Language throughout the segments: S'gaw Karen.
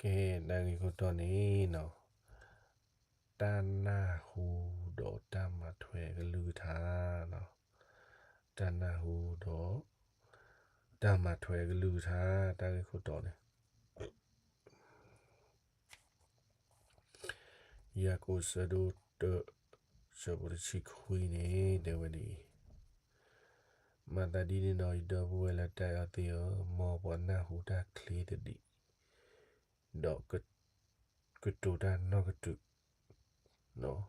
ကဲ, တၢ်ဂ့ၢ်ခိၣ်တီန့ၣ်နီၤ, တၢ်နၢ်ဟူဒီးတၢ်မၤထွဲအကလုၢ်ကထါနီၤ, တၢ်နၢ်ဟူဒီးတၢ်မၤထွဲအကလုၢ်ကထါ, တၢ်ဂ့ၢ်ခိၣ်တီန့ၣ် ယၤကိာ်ဆၢဒိၣ်တၢ, ဆၢဖိတဆံခွံန့ၣ် တဲဝဲဒ်အံၤ, မၤသးဒ်န့ၣ်ဒီး ယဒီပုၢ်ဝဲၢ်လၢတၢ်အဲၣ်အီၤသ့ၣ်ဧၢ, မ်ပှၤနၢ်ဟူတၢ်ချ့သဒံး, ဒီးကတိၤတၢ်နီၢ်ကတုာ်,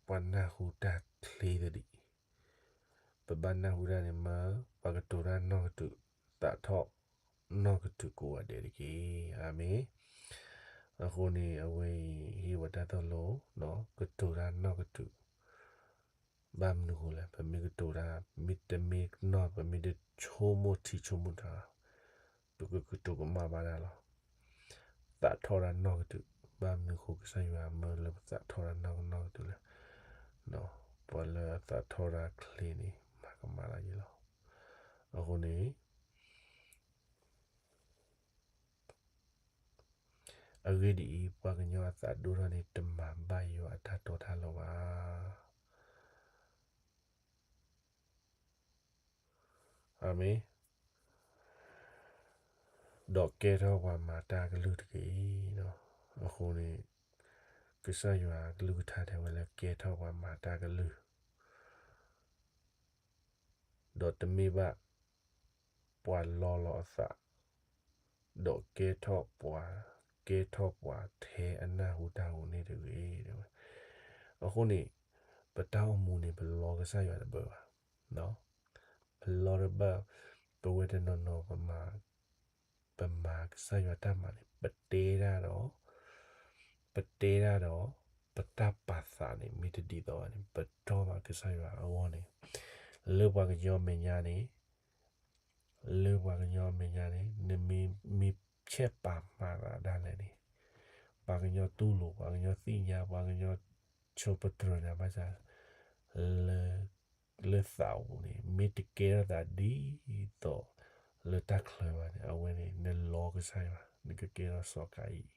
ပှၤနၢ်ဟူတၢ်ချ့သဒံး, ပဘၣ်နၢ်ဟူတၢ်န့ၣ်မး, ပှၤကတိၤတၢ်နီၢ်ကတုာ်, သးထီၣ်နီၢ်ကတုာ်ကိးဂၤဒဲးတက့ၢ်. အၤမ့ၣ်. အဃိန့ၣ် အဝဲအံၤ ဟ့ၣ်ဝဲတၢ်သိၣ်လိ, ကတိၤတၢ်နီၢ်ကတုာ်, ဘၣ်မနုၤဃိလဲၣ်, ပမ့ၢ်ကတိၤတၢ်, မ့ၢ်တမ့ၢ်နီၢ်, ပမ့ၢ်တဆိကမိၣ်ထံဆိကမိၣ်တၢ်, ပကကတိၤကမၣ်ဘၣ်တၢ်လီၤ. သးထီၣ်တၢ်နီၢ်ကတုာ်, ဘၣ်မနုၤဃိကစၢ်ယွၤမၢလၢပသးထီၣ်တၢ်နီၢ်ကနီၢ်ကတုာ်လဲၣ်. ပှၤလၢအသးထီၣ်တၢ်ချ့န့ၣ် မၤကမၣ်လၢယ့လီၤ. အဃိန့ၣ် အဂ့ၢ်ဒ်အံၤ, ပှၤကညီအသးဒိၣ်ထီၣ်န့ၣ် တမၤဘၣ်ယွၤအတၢ်တီတၢ်လိၤဘၣ်. အၤမ့ၣ်. ဒီးကဲထီၣ်ပှၤမၤတၢ်ကလုၢ်တက့ၢ်. အဃိန့ၣ် ကစၢ်ယွၤအကလုၢ်ကထါတဲဝဲလၢ ကဲထီၣ်ပှၤမၤတၢ်ကလုၢ်, ဒီးတမ့ၢ်ဘၣ်ပှၤလီလီၤအသး, ဒီးကဲထီၣ်ပှၤ, ကဲထီၣ်ပှၤထဲအနၢ်ဟူတၢ်ဟူန့ၣ်တဂ့ၤ. အဃိန့ၣ် ပတၢ်အိၣ်မူန့ၣ် ပလီကစၢ်ယွၤတဘၣ်ဘၣ်, ပလီတဘၣ်, ပဝဲတနီၤနီၤ ပမၤကစၢ်ယွၤတၢ်မၤန့ၣ် ပတဲတၢ်ဒီး, ပတဲတၢ်ဒီး ပတၢ်ပာ်သးန့ၣ် မ့ၢ်တဒ်သိးဘၣ်န့ၣ် ပတီၢ်ဘၣ်ကစၢ်ယွၤအဂီၢ်န့ၣ်, လၢပှၤကညီအမဲာ်ညါန့ၣ်, လၢပှၤကညီအမဲာ်ညါန့ၣ် နမ့ၢ်မ့ၢ်ဆဲးပာ်မၤသးဒၣ်လဲာ်န့ၣ်, ပှၤကညီတူၢ်လိာ်, ပှၤကညီသ့ၣ်ညါ, ပှၤကညီဆိးပတြၢၤနၤဘၣ်ဆၣ်, လၢ လၢသးအပူၤန့ၣ် မ့ၢ်တကဲထီၣ်သးဒ်သိး လၢတၢ်ချၢဘၣ်န့ၣ် အဝဲန့ၣ် နလီကစၢ်ယွၤ, နကကဲထီၣ်စီၤကၤအံၣ်,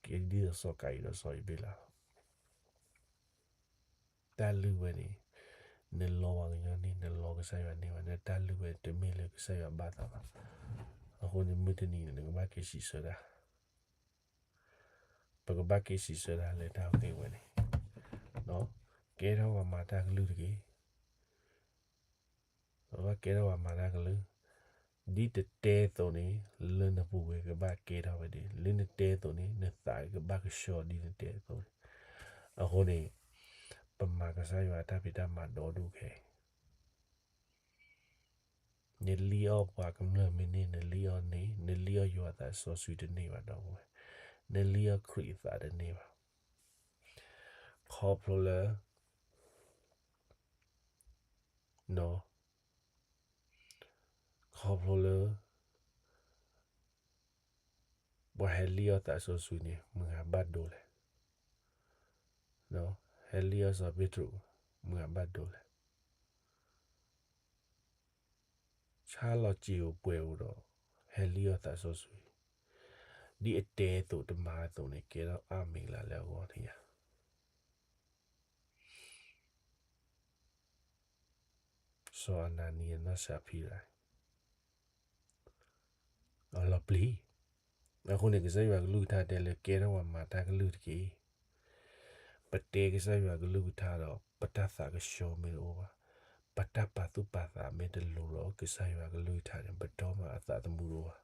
ကဲဒ်သိးစီၤကၤအံၣ်ဒီးစီၤအ့ဘ့လးလီၤ. တၢ်လုၢ်ဝဲန့ၣ် နလီပှၤကညီန့ၣ် နလီကစၢ်ယွၤန့ၣ်ဘၣ်, နတၢ်လုၢ်ဝဲတမ့ၢ်လၢကစၢ်ယွၤဘၣ်သးဘၣ်. အဃိန့ၣ် မုၢ်တနံၤန့ၣ် နကဘၣ်က့ၤစံးဆၢတၢ် ပကဘၣ်က့ၤစံးဆၢတၢ်လၢတၢ်အုၣ်သ့ၣ်ဝဲန့ၣ်, ကဲထီၣ်ပှၤမၤတၢ်ကလုၢ်တက့ၢ်. ပဘၣ်ကဲထီၣ်ပှၤမၤတၢ်ကလုၢ်, ဒ်တတဲအသိးန့ၣ် လၢနပူၤဝဲကဘၣ်ကဲထီၣ်ဝဲဒၣ်, လၢနတဲအသိးန့ၣ် နသးကဘၣ်ကဆှီဒ်နတဲအသိးန့ၣ်. အဃိန့ၣ် ပမၤကစၢ်ယွၤတၢ်ဖံးတၢ်မၤဒီဒူၣ်ခဲအံၤ နလံၣ်အီၣ်ပှၤကမျၢၢ်မ့ၢ်န့ၢ် နလံၣ်အီၣ်န့ၢ်, နလံၣ်အီၣ်ယွၤသးစီဆှံတန့ၢ်ဘၣ်ဒီးဝဲ, နလံၣ်အီၣ်ခရံာ်အသးတန့ၢ်ဘၣ်. ခီဖျိလၢ ခီဖျိလၢ ပှၤဟဲလံၣ်အီၣ်သးစီဆှံန့ၣ် မုၢ်ဂၤဘၣ်ဒိလဲၣ်, ဟဲလံၣ်အီၣ်စီၤပ့းတရူး မုၢ်ဂၤဘၣ်ဒိလဲၣ်. ဆါလီၤစ့ၤဧိၤပှဲၤဧိၤဒီး ဟဲလံၣ်အီၣ်သးစီဆှံ, ဒ်အတဲအသိးတမၤအသိးန့ၣ် ကဲထီၣ်အါမံၤလၢ်လၢအဂီၢ်န့ၣ်ဧါ. စီၤအနၤနံ အနီၢ်စၤဖံရၤ အလီၤပျံၤ. အဃိန့ၣ် ကစၢ်ယွၤကလုၢ်ကထါတဲလၢ ကဲထီၣ်ပှၤမၤတၢ်ကလုၢ်တက့ၢ်. ပတဲကစၢ်ယွၤကလုၢ်ကထါဒီး ပတၢ်သးကဆှီမ့ၢ်တအိၣ်ဘၣ်, ပတၢ်ပာ်သူၣ်ပာ်သးမ့ၢ်တလိၤလီၤ ကစၢ်ယွၤကလုၢ်ကထါန့ၣ် ပတီၢ်မးအသးသမူတအိၣ်ဘၣ်,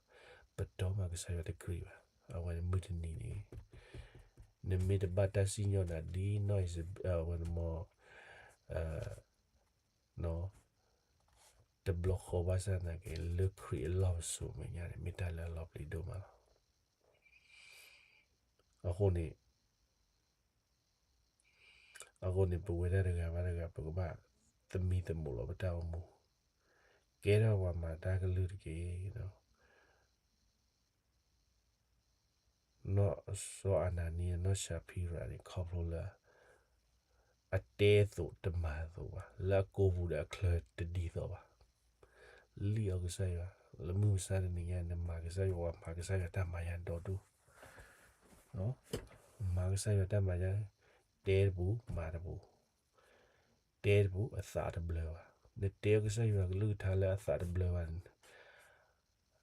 ပတီၢ်မးကစၢ်ယွၤတကြၢးဘၣ်. အဝဲန့ၣ်မုၢ်တနံၤန့ၣ် နမ့ၢ်တဘၣ်တၢ်စံၣ်ညီၣ်နၤဒ်နီၢ်အံၤ ဝဲန့ၣ်မ့ၢ် တဘျီဃီဘၣ်ဆၣ်သနာ်က့ လၢခရံာ်အလီၢ်ပစိာ်မဲာ်ညါန့ၣ် မ့ၢ်တၢ်လၢအလီၤပျံၤဒိၣ်မးလီၤ. အဃိန့ၣ်, အဃိန့ၣ် ပဝဲဒၣ်တဂၤဘၣ်တဂၤ ပကဘၣ်သမံသမိးလီၤပတၢ်အိၣ်မူ, ကဲထီၣ်ပှၤမၤတၢ်ကလုၢ်တက့ၢ်. နီၢ်စီၤအနၤနံ အနီၢ်စၤဖံရၤန့ၣ် ခီဖျိလၢ အတဲအသိးတမၤအသိးဘၣ်, လၢအကိာ်ပူၤဒီးအချၢတဒ်သိးဘၣ်, လံၣ်အီၣ်ကစၢ်ယွၤ, လၢမုၢ်မဆါတနံၤညါ နမၤကစၢ်ယွၤ, ပှၤမၤကစၢ်ယွၤတၢ်မၤညါဒီဒိၣ်, မၤကစၢ်ယွၤတၢ်မၤညါ, တဲတပူၤ မၤတပူၤ, တဲတပူၤ အသးတဘျၢဘၣ်. နတဲကစၢ်ယွၤကလုၢ်ကထါလၢအသးတဘျၢဘၣ်န့ၣ်,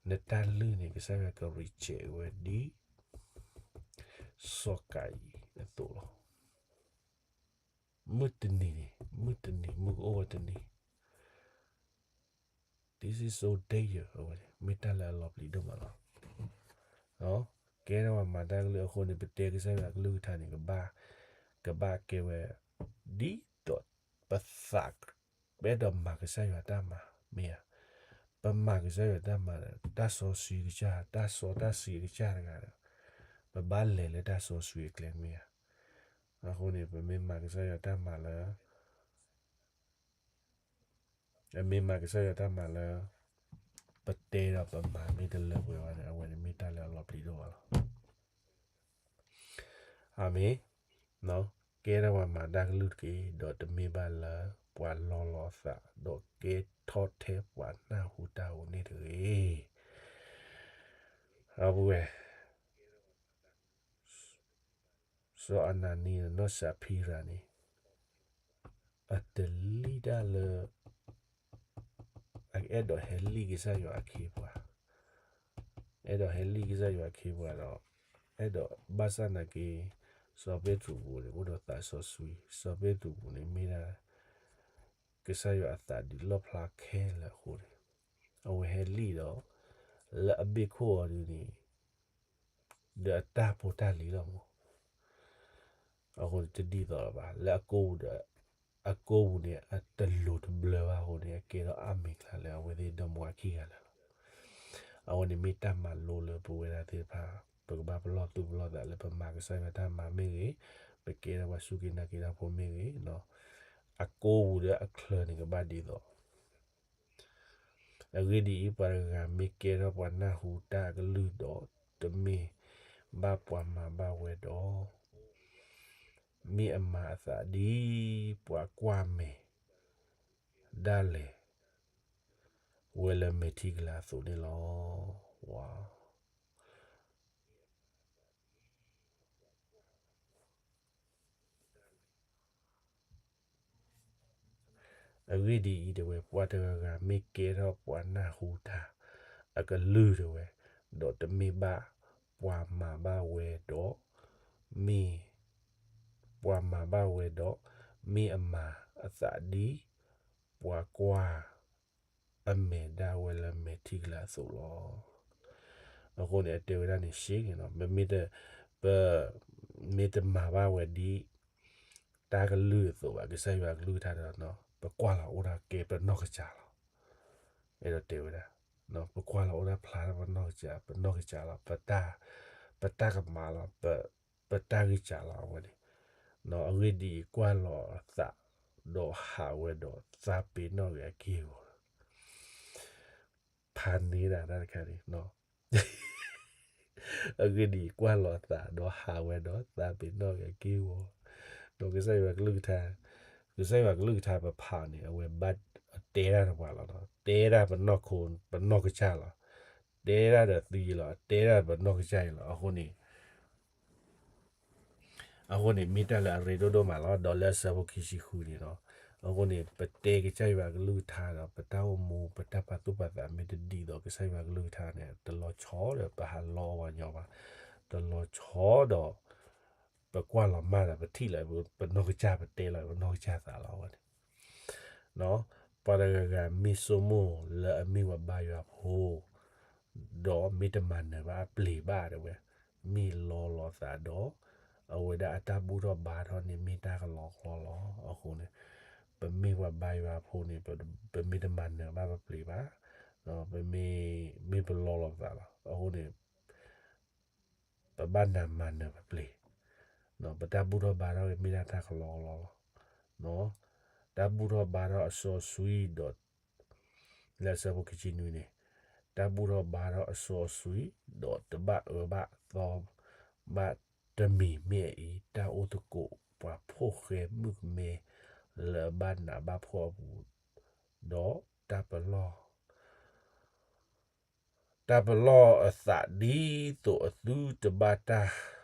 နတၢ်လုၢ်န့ၣ် ကစၢ်ယွၤက reject ဝဲဒ် စီၤကၤယံၣ်အသိးလီၤ. မုၢ်တနံၤန့ၣ်, မုၢ်တနံၤ, မုၢ်ကအိၣ်ဝဲတနံၤ, this is so danger အဝဲန့ၣ် မ့ၢ်တၢ်လၢအလီၤပျံၤဒိၣ်မးလီၤ. ကဲထီၣ်ပှၤမၤတၢ်ကလုၢ်အဃိန့ၣ် ပတဲကစၢ်ယွၤကလုၢ်ကထါန့ၣ် ကဘၣ်, ကဘၣ်ကဲဝဲ ဒ်သိးပသး ပအဲၣ်ဒိးမၤကစၢ်ယွၤတၢ်မၤ, မ့ၢ်ဧါ. ပမၤကစၢ်ယွၤတၢ်မၤဒီး တၢ်စီဆှံကစၢ်, တၢ်စီတၢ်ဆှံကစၢ်တဂၤဒီး ပဘၣ်လဲၤလၢတၢ်စီဆှံအကျဲ မ့ၢ်ဧါ. အဃိန့ၣ် ပမ့ၢ်မၤကစၢ်ယွၤတၢ်မၤလၢ အမ့ၢ်မၤကစၢ်ယွၤတၢ်မၤလၢ ပတဲဒီးပမၤမ့ၢ်တလၢပှဲၤဘၣ်န့ၣ် အဝဲန့ၣ်မ့ၢ်တၢ်လၢအလီၤပျံၤဒိၣ်မးလီၤ. အၤမ့ၣ်. ကဲထီၣ်ပှၤမၤတၢ်ကလုၢ်တက့ၢ်, ဒီးတမ့ၢ်ဘၣ်လၢပှၤလီလီၤအသး, ဒီးကဲထီၣ်ထဲပှၤနၢ်ဟူတၢ်ဧိၤန့ၣ်တဂ့ၤ. အဝဲ စီၤအနၤနံဒီးနီၢ်စဖံရၤန့ၣ် အတလံၣ်တၢ်လၢ အအဲၣ်ဒိးဟဲလံၣ်ကစၢ်ယွၤအခ့အပှၤ, အဲၣ်ဒိးဟဲလံၣ်ကစၢ်ယွၤအခ့အပှၤဒီး အဲၣ်ဒိးဘၣ်ဆၣ်နာ်က့ စီၤပ့းတရူးပူၤန့ၣ် အိၣ်ဒီးသးစီဆှံ, စီၤပ့းတရူးပူၤန့ၣ် မ့ၢ်ဒၣ် ကစၢ်ယွၤအသးဒုးလီၣ်ဖျါခဲလၢာ်အဃိန့ၣ် အဝဲဟဲလံၣ်ဒီး လၢအဘ့ၣ်ခိၣ်အီၤဒုးန့ၣ် ဒီးအတၢ်ဖိတၢ်လံၤလီၤမး. အဃိန့ၣ်တဒ်သိးလၢၤဘၣ် လၢအကိးပူၤဒီး အကိးပူၤန့ၣ် အတလိၤတဘျၢဘၣ်အဃိန့ၣ် အကဲထီၣ်အါမံၤကျါလၢအဝဲသ့ၣ်ဒီမါဝၤခံဂၤလၢာ်လီၤ. အဝဲန့ၣ်မ့ၢ်တၢ်မၤလိလၢပဝဲဒၣ်သ့ၣ်တဖၣ် ပကဘၣ်ပလီၢ်သူၣ်ပလီၢ်သးလၢပမၤကစၢ်ယွၤတၢ်မၤမ့ၢ်ဂ့ၤ, ပကဲထီၣ်ပှၤစူၢ်က့ၤနာ်က့ၤတၢ်ဖိမ့ၢ်ဂ့ၤ, အကိးပူၤဒီးအချၢန့ၣ်ကဘၣ်ဒ်သိး အဂ့ၢ်ဒ်အံၤ, ပှၤတဂၤဂၤမ့ၢ်ကဲထီၣ်ပှၤနၢ်ဟူတၢ်အကလုၢ်ဒီး တမ့ၢ်ဘၣ်ပှၤမၤဘၣ်ဝဲဒီး, မ့ၢ်အမၤအသးဒ်ပှၤကွၢ်မဲာ်ဒၣ်လဲာ် ဝဲလၢမဲာ်ထံကလၤအသိးန့ၣ်လီၤ. ဝါ အဂ့ၢ်ဒ်အံၤ, တဲဝဲ, ပှၤတဂၤဂၤမ့ၢ်ကဲထီၣ်ပှၤနၢ်ဟူတၢ်အကလုၢ်, တဲဝဲ, ဒီးတမ့ၢ်ဘၣ်ပှၤမၤဘၣ်ဝဲဒီး, မ့ၢ်ပှၤမၤဘၣ်ဝဲဒီး, မ့ၢ်အမၤအသးဒ်ပှၤကွၢ် အမဲာ်ဒၣ်ဝဲလၢမဲာ်ထံကလၤအသိးလီၤ. အဃိန့ၣ် အတဲဝဲဒၣ်န့ၣ် ရှဲန့ၣ်လီၤ. ပမ့ၢ်တမၤဘၣ်ဝဲဒ် တၢ်ကလုၢ်အသိးဘၣ်, ကစၢ်ယွၤကလုၢ်ကထါဒီး ပကွၢ်လီၤအိၣ်ဒၣ်ကဲပနီၢ်ကစၢ်လီၤ. အဲၣ်ဒိးတဲဝဲဒၣ်, ပကွၢ်လီၤအိၣ်ဒၣ်ဖျါထီၣ်ပနီၢ်ကစၢ်, ပနီၢ်ကစၢ်လီၤ, ပတၢ်ကမၣ်လီၤ, ပတၢ်ဂံၢ်စၢ်လီၤ အဝဲန့ၣ်. အဂ့ၢ်ဒ်အံၤ, ကွၢ်လီၤအသး, ဒီးဟးဝဲဒီးသးပ့ၤနီၣ်ဂ့ၤအက့ၢ်အဂီၤ ဖးန့ၢ်ဒၣ်တၢ်တခါန့ၣ်, အဂ့ၢ်ဒ်အံၤ, ကွၢ်လီၤအသး, ဒီးဟးဝဲဒီးသးပ့ၤနီၣ်ဂ့ၤအက့ၢ်အဂီၤ. ဒီးကစၢ်ယွၤကလုၢ်ကထါ, ကစၢ်ယွၤကလုၢ်ကထါပဖးန့ၣ် အဝဲဘၣ်အတဲဒၣ်တပှၤလီၤ, တဲဒၣ်ပနီၢ်ခိ, ပနီၢ်ကစၢ်လီၤ. တဲဒၣ်ဒီးသုယံၤလီၤ, တဲဒၣ်ပနီၢ်ကစၢ်အံၤလီၤ. အဃိန့ၣ် အဃိန့ၣ် မ့ၢ်တၢ်လၢအရ့ဒိၣ်ဒိၣ်မးလီၤ. ဒီးလၢအဆၢဖိခံဆံဃုန့ၣ်လီၤ. အဃိန့ၣ် ပတဲကစၢ်ယွၤကလုၢ်ကထါဒီး ပတၢ်အိၣ်မူ ပတၢ်ပာ်သူၣ်ပာ်သးမ့ၢ်တဒ်သိးကစၢ်ယွၤကလုၢ်ကထါန့ၣ် တလီၤဆီဒီးပဟးလီအီၤပှၤညီဘၣ်. တလီၤဆီဒီး ပကွၢ်လီၤမၢ်ဒီး ပထံၣ်လီၤပနီၢ်ကစၢ်, ပတဲလီၤပနီၢ်ကစၢ်သးလီၤ အဝဲန့ၣ် ပှၤတဂၤဂၤမ့ၢ်ဆိကမိၣ်လၢအမ့ၢ်ပှၤဘါယွၤဖိ ဒီးမ့ၢ်တမၤနၢၤဘၣ်အပျ့ၤဘၣ် တဲဝဲ, မ့ၢ်လီလီၤသးဒီး အဝဲဒၣ်အတၢ်ဘူၣ်ထီၣ်ဘါထီၣ်န့ၣ် မ့ၢ်တၢ်ကလီကလီလီၤ. အဃိန့ၣ် ပမ့ၢ်ပှၤဘါယွၤဖိန့ၣ် ပမ့ၢ်တမၤနၢၤဘၣ်ပပျ့ၤဘၣ်, ပမ့ၢ်, မ့ၢ်ပလီလီၤပသးလီၤ. အဃိန့ၣ် ပဘၣ်နးမၤနၢၤပပျ့ၤ, ပတၢ်ဘူၣ်ထီၣ်ဘါထီၣ်မ့ၢ်ဒၣ်တၢ်ကလီကလီလီၤ. တၢ်ဘူၣ်ထီၣ်ဘါထီၣ်အစီအဆှံဒီး, လၢအဆၢဖိခံဆံနွံန့ၣ်, တၢ်ဘူၣ်ထီၣ်ဘါထီၣ်အစီအဆှံ, ဒီးတဘၣ်အၢဘၣ်သီဘၣ်တမံၤမ့ၢ်အအံၤ, တၢ်အိၣ်သကိးပှၤဖိၣ်ဃဲမုၣ်ကမဲ လၢအဘၣ်နးဘၣ်ဖှီၣ်အပူၤ, ဒီးတၢ်ပလီၢ် တၢ်ပလီၢ်အသးဒ်သိးအသုတဘၣ်တၢ်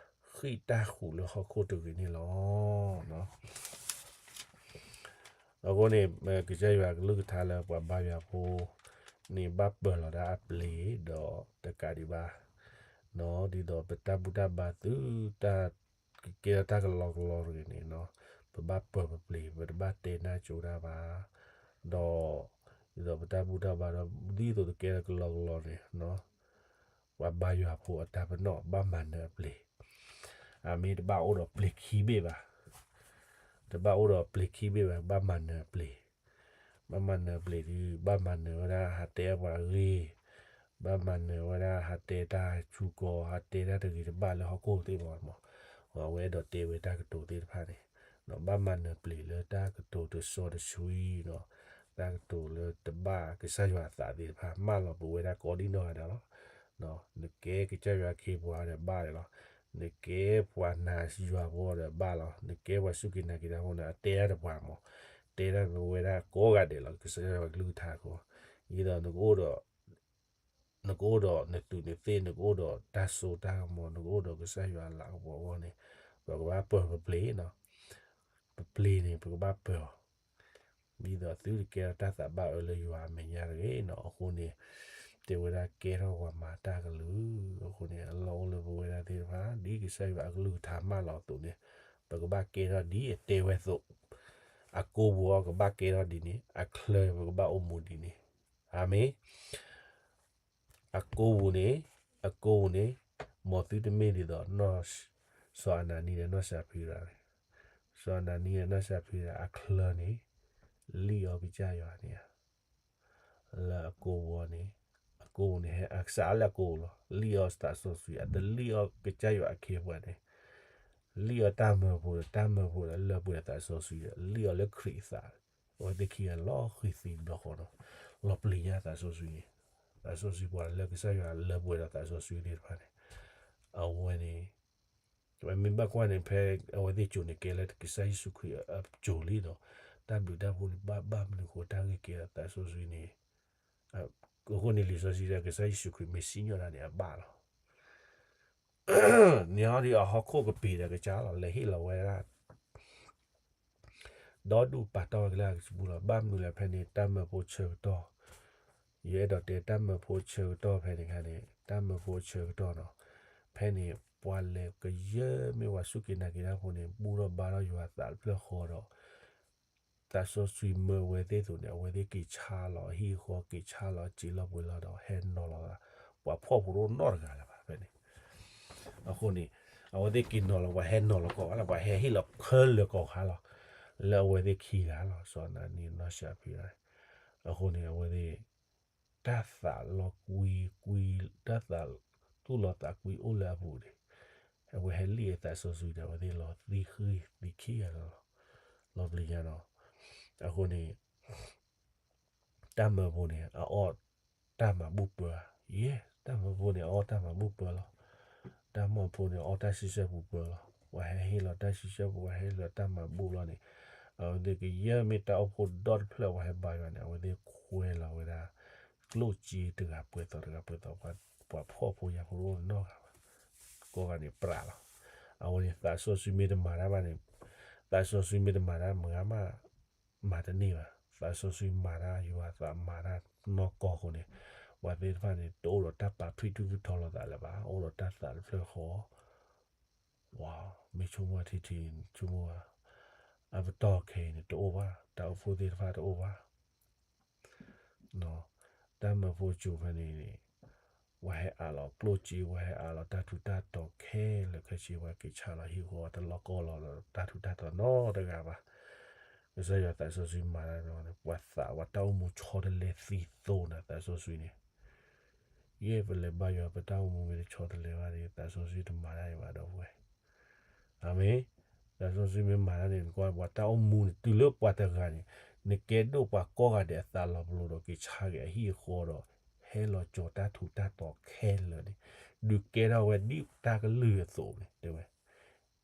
ဃံးတၢ်ဃူးလၢဟီၣ်ခိၣ်တဂ့ၤန့ၣ်လီၤ. အဃိန့ၣ် ကစၢ်ယွၤကလုၢ်ကထါလၢပှၤဘါယွၤဖိန့ၣ် ဘၣ်ပၢၤလီၤဒၣ်အပျ့ၤဒီးတကးဒံးဘၣ် ဒ်သိးပတၢ်ဘူၣ်တၢ်ဘါသုတၢ် ကကဲထီၣ်တၢ်ကလီကလီတဂ့ၤန့ၣ် ပဘၣ်ပၢၤပပျ့ၤ ပတဘၣ်တဲနၢ်ကၠိတၢ်ဘၣ်, ဒီး ဒ်သိးပတၢ်ဘူၣ်တၢ်ဘါဒီး ဒ်သိးတကဲထီၣ်ကလီကလီန့ၣ် ပှၤဘါယွၤဖိအတၢ်ပနီၣ်ဘၣ်မၤနၢၤအပျ့ၤ, အမ့ၢ်တဘၣ်အိၣ်ဒီးပျ့ၤခံဘ့ၣ်ဘၣ်, တဘၣ်အိၣ်ဒီးပျ့ၤခံဘ့ၣ်ဘၣ် ဘၣ်မၤနၢၤအပျ့ၤ ဘၣ်မၤနၢၤအပျ့ၤဒီး ဘၣ်မၤနၢၤဝဲဒၣ်ဟးတဲပှၤဂ့ၢ်, ဘၣ်မၤနၢၤဝဲဒၣ်ဟးတဲတၢ်ဆူကီ, ဟးတဲတၢ်တဂ့ၤတဘၣ်လၢဟီၣ်ခိၣ်သ့ၣ်တဖၣ်မး, အဝဲအဲၣ်ဒိးတဲဝဲတၢ်ကတိၤသ့ၣ်တဖၣ်န့ၣ်, ဘၣ်မၤနၢၤပျ့ၤလၢတၢ်ကတိၤတစီတဆှံဒီး တၢ်ကတိၤလၢတဘၣ်ကစၢ်ယွၤအသးသ့ၣ်တဖၣ် မၢလီၤပဝဲဒၣ်ကိးဒံနီၢ်ဂၤဒဲးလီၤ. နကဲကစၢ်ယွၤအခ့အပှၤဒီးဘၣ်လီၤ, နကဲပှၤနာ်ယွၤဖိဒီးဘၣ်လီၤ, နကဲပှၤစူၢ်က့ၤနာ်က့ၤတၢ်ဖိန့ၣ် အတဲတၢ်တပှၤမး, တဲတၢ်ပဝဲဒၣ်ကိးဂၤဒဲးလီၤ ကစၢ်ယွၤကလုၢ်ကထါအဃိ, ဒ်သိးနကအိၣ်ဒီး နကအိၣ်ဒီးနသူးနသ့ၣ် နကအိၣ်ဒီးတၢ်စိတၢ်ကမီၤ နကအိၣ်ဒီးကစၢ်ယွၤအလၤကပီၤအဂီၢ်န့ၣ်, ပကဘၣ်ပၢၤပပျ့ၤ, ပပျ့ၤန့ၣ် ပကဘၣ်ပၢၤအီၤ ဒ်သိးသုတကဲထီၣ်တၢ်သးဘၣ်အၢလၢယွၤအမဲာ်ညါတဂ့ၤန့ၣ်, အဃိန့ၣ် တဲဝဲဒၣ်ကဲထီၣ်ပှၤမၤတၢ်ကလုၢ်, အဃိန့ၣ် အလီၢ်အိၣ်လၢပဝဲဒၣ်သ့ၣ်တဖၣ် ဒ်ကစၢ်ယွၤအကလုၢ်ကထါမၢလီၤအသိးန့ၣ်, ပကဘၣ်ကဲထီၣ်ဒ်အတဲဝဲအသိး, အကိပူၤအီၤကဘၣ်ကဲထီၣ်ဒ်န့ၣ်, အချၢပကဘၣ်အိၣ်မူဒ်န့ၣ်, အၤမ့ၣ် အကိပူၤန့ၣ်, အကိပူၤန့ၣ်, မ်သုတမ့ၢ်ဒ်သိး စီၤအနၤနံဒီးနီၢ်စၤဖံရၤန့ၣ်, စီၤအနၤနံဒီးနီၢ်စၤဖံရၤအချၢန့ၣ်, လံၣ်အီၤကစၢ်ယွၤန့ၣ်ဧါ, လၢအကိပူၤန့ၣ်, အကိပူၤန့ၣ်ဟဲအကစၢ်လၢအကိပူၤလီၤ, လံၣ်အီၤသးစီဆှံ အတလံၣ်အီၤကစၢ်ယွၤအခ့အပှၤန့ၣ်, လံၣ်အီၤတၢ်မၢဖိဒီး တၢ်မၢဖိဒီးလၢပှဲၤဒီးသးစီဆှံဒီး လံၣ်အီၤလၢခရံာ်အသး, အဝဲသ့ၣ်ခံဂၤလီၤဃံၤသံတဘျီဃီဒီး လီၤပျံၤညါသးစီဆှံန့ၣ်, သးစီဆှံပှၤလၢကစၢ်ယွၤလၢပှဲၤဒီးသးစီဆှံသ့ၣ်တဖၣ်န့ၣ်, အဝဲန့ၣ် ပမ့ၢ်ဘၣ်ကွၢ်န့ၣ် ဖဲအဝဲသ့ၣ်ကိၤန့ၣ် ကဲလၢကစၢ်ယ့ၣ်ၡူးခရံာ်အကိၤလံဒီး တၢ်ဘျုးတၢ်ဖှိၣ်န့ၣ် ဘၣ်ဘၣ်မနုၤဃိတၢ်ဂ့ၢ်ကဲဒီးသးစီဆှံန့ၣ်, အဃိန့ၣ်လံာ်စီဆှံတဲ ကစၢ်ယ့ၣ်ၡူးခရံာ်မ့ၢ်စံၣ်ညီၣ်တၢ်န့ၣ် အဘၣ်လီၤ. န့ၣ်ဟီဒ်အဟီၣ်ခိၣ်ကပ့ၤဒီးကစၢ်လီၤ လဲၤဟ့ၣ်လီၤဝဲဒၣ် ဒီဒူၣ်ပာ်တီၢ်ဝဲကလၢအကစပူၤလီၤ. ဘၣ်မနုၤလဲၣ် ဖဲန့ၣ် တၢ်မၢဖိဆၢကတီၢ်, ယအဲၣ်ဒိးတဲတၢ်မၢဖိဆၢကတီၢ်ဖဲန့ၣ်ခါန့ၣ် တၢ်မၢဖိဆၢကတီၢ်နီၤ, ဖဲန့ၣ် ပှၤလဲၤကယၢၢ်မ့ၢ်ပှၤစူၢ်က့ၤနာ်က့ၤတၢ်ဖိန့ၣ် ဘူၣ်ထီၣ်ဘါထီၣ်ယွၤအသးတဖျၢၣ်ဃီဒီး သးစီဆှံမၢဝဲသ့ၣ်အသိးန့ၣ် အဝဲသ့ၣ်က့ၤဆါလီၤအဟံၣ်အဃီ က့ၤဆါလီၤအစ့လီၤပှဲၤလီၤဒီး ဟဲနီၤလီၤသး ပှၤဖှီၣ်ဖိတအိၣ်နီတဂၤလၢၤဘၣ်ဖဲန့ၣ်. အဃိန့ၣ် အဝဲသ့ၣ်က့ၤနီၤလီၤ ပှၤဟဲနီၤလီၤကီးဂၤလီၤ ပှၤဟဲဟ့ၣ်လီၤခဲလၢာ်ကီးဂၤလီၤ လၢအဝဲသ့ၣ်ခံဂၤလီၤ စီၤနၤနံ နီၢ်စၤဖံရၤ. အဃိန့ၣ် အဝဲသ့ၣ် တၢ်သးလီၤကွံ ကွံ တၢ်သးသူၣ်လီၤသးကွံအိၣ်လၢအပူၤန့ၣ် အဝဲဟဲလံၣ်အသးစီဆှံဒီး အဝဲသ့ၣ်လီၤသံဃံသံခံဂၤလီၤ လီၤပျံၤညါနီၤ. အဃိန့ၣ် တၢ်မၢဖိန့ၣ် အအီၣ်တၢ်မၤဘူၣ်ပၢၤဧါ, ယဲၢ် တၢ်မၢဖိန့ၣ် အအီၣ်တၢ်မၤဘူၣ်ပၢၤလီၤ. တၢ်မၢဖိန့ၣ် အီၣ်တၢ်ဆံဆဲပူၤပၢၤလီၤ. ပှၤဟဲဟ့ၣ်လီၤတၢ်ဆံဆဲပူၤ ပှၤဟဲဟ့ၣ်လီၤတၢ်မၤဘူၣ်လီၤန့ၣ် အဝဲသ့ၣ်ကယၢၢ်မ့ၢ်တၢ်အိၣ်ဖှိၣ်ဒီတဖျၢၣ် ပှၤဟဲဘါယွၤန့ၣ် အဝဲသ့ၣ်ခွဲလီၤဝဲဒၣ် ကျိၣ်စ့တဂၤပှဲၤသိးတဂၤပှဲၤသိး ပှၤဖှီၣ်ဖိယာ်ဖိတအိၣ်နီတဂၤဘၣ်. ကိးဂၤန့ၣ်ပြးလီၤ. အဝဲန့ၣ်သးစီဆှံမ့ၢ်တမၤတၢ်ဘၣ်န့ၣ် သးစီဆှံမ့ၢ်တမၤတၢ်မၤမး မၤတန့ၢ်ဘၣ်. သးစီဆှံမၤတၢ် ယွၤအသးမၤတၢ်နီၢ်ကီၢ်အဃိန့ၣ် ပှၤသ့ၣ်တဖၣ်န့ၣ် တအိၣ်ဒီးတၢ်ပာ်ဖှံထူၣ်ဖုးထီလိာ်သးလၢၤဘၣ်. အိၣ်ဒီးတၢ်သးတဖျၢၣ်ဃီ ဝါ မ့ၢ်ဆိကမိၣ်ထံထံ ဆိကမိၣ် အပတီၢ်ခဲအံၤန့ၣ် တအိၣ်ဘၣ်. တၢ်အိၣ်ဖှိၣ်သ့ၣ်တဖၣ်တအိၣ်ဘၣ်. တၢ်မၢဖိကၠိဖဲန့ၣ်န့ၣ် ပှၤဟဲအးလီၤကျိၣ်စ့ ပှၤဟဲအးလီၤတၢ်ထူးတၢ်တီၤခဲလၢာ်ခဲဆ့ ပှၤက့ၤဆါလီၤဟံၣ်ဃီ တလီၤကီလီၤဒီးတၢ်ထူးတၢ်တီၤနီတဂၤဘၣ်. ကစၢ်ယွၤသးစီဆှံမၤတၢ်ဒီး ပှၤသးပှၤတၢ်အိၣ်မူဆီတလဲသံသိးနၤ သးစီဆှံန့ၣ် ယဲၢ်ပလဲၤဘါယွၤ ပတၢ်အိၣ်မူမ့ၢ်တဆီတလဲဘၣ်ဒီး သးစီဆှံတမၤတၢ်အံၤဘၣ်ဒီပုၢ်ဝဲၢ်. အၤမ့ၣ်. သးစီဆှံမ့ၢ်မၤတၢ်န့ၣ် နကွၢ်ပှၤတၢ်အိၣ်မူန့ၣ် တုၤလၢပှၤတဂၤန့ၣ် နကဲဒိၣ်ပှၤကိးဂၤဒဲးအသးလီၤပလိာ်ဒီး က့ၤဆါက့ၤအဟံၣ်အဃီဒီး ဟဲလီၤကၠီၤတၢ်ထူးတၢ်တီၤခဲလၢာ်န့ၣ် ဒုးကဲထီၣ်ဝဲဒ်တၢ်ကလုၢ်အသိးန့ၣ် တဲဝဲ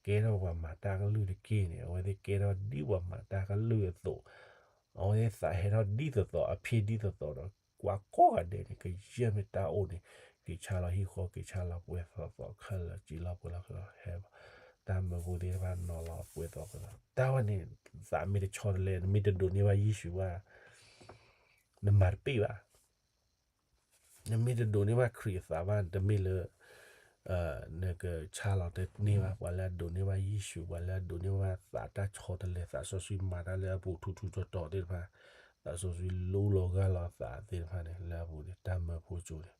ကဲထီၣ်ပှၤမၤတၢ်ကလုၢ်တက့ၢ်န့ၣ် အဝဲသ့ၣ်ကဲထီၣ်ဒ်ပှၤမၤတၢ်ကလုၢ်အသိး, အဝဲသ့ၣ်သးဟဲထီၣ်ဒ်သိးသိး အဖံးဒ်သိးသိးဒီး ပှၤကိးဂၤဒဲးန့ၣ် ကယဲၢ်မ့ၢ်တၢ်အိၣ်န့ၣ် က့ၤဆါလီၤဟံၣ်ဃီ က့ၤဆါလီၤပှဲၤသီသီခဲလၢာ် စံးလီၤပှဲၤလီၤခဲလၢာ် ဟဲ တၢ်မၢဖိသ့ၣ်တဖၣ်နီၤလီၤပှဲၤသီပှဲၤသီ တၢ်ဝဲန့ၣ် သးမ့ၢ်တဆီတလဲ နမ့ၢ်တဒိးန့ၢ်ဘၣ်ယ့ၣ်ၡူးဘၣ် နမၤတပ့ၢ်ဘၣ် နမ့ၢ်တဒိးန့ၢ်ဘၣ်ခရံာ်အသးဘၣ် တမ့ၢ်လၢ နကဆါလီၤတန့ၢ်ဘၣ် ပှၤလၢအဒိးန့ၢ်ဘၣ်ယ့ၣ်ၡူး ပှၤလၢအဒိးန့ၢ်ဘၣ်သးတၢ်ဆီတလဲ သးစီဆှံမၤတၢ်လၢအပူၤထူထူတီတီသ့ၣ်တဖၣ် သးစီဆှံလူလီၤဂၢ်လီၤအသးသ့ၣ်တဖၣ်န့ၣ် လၢအပူၤန့ၣ် တၢ်မၢဖိကၠိန့ၣ်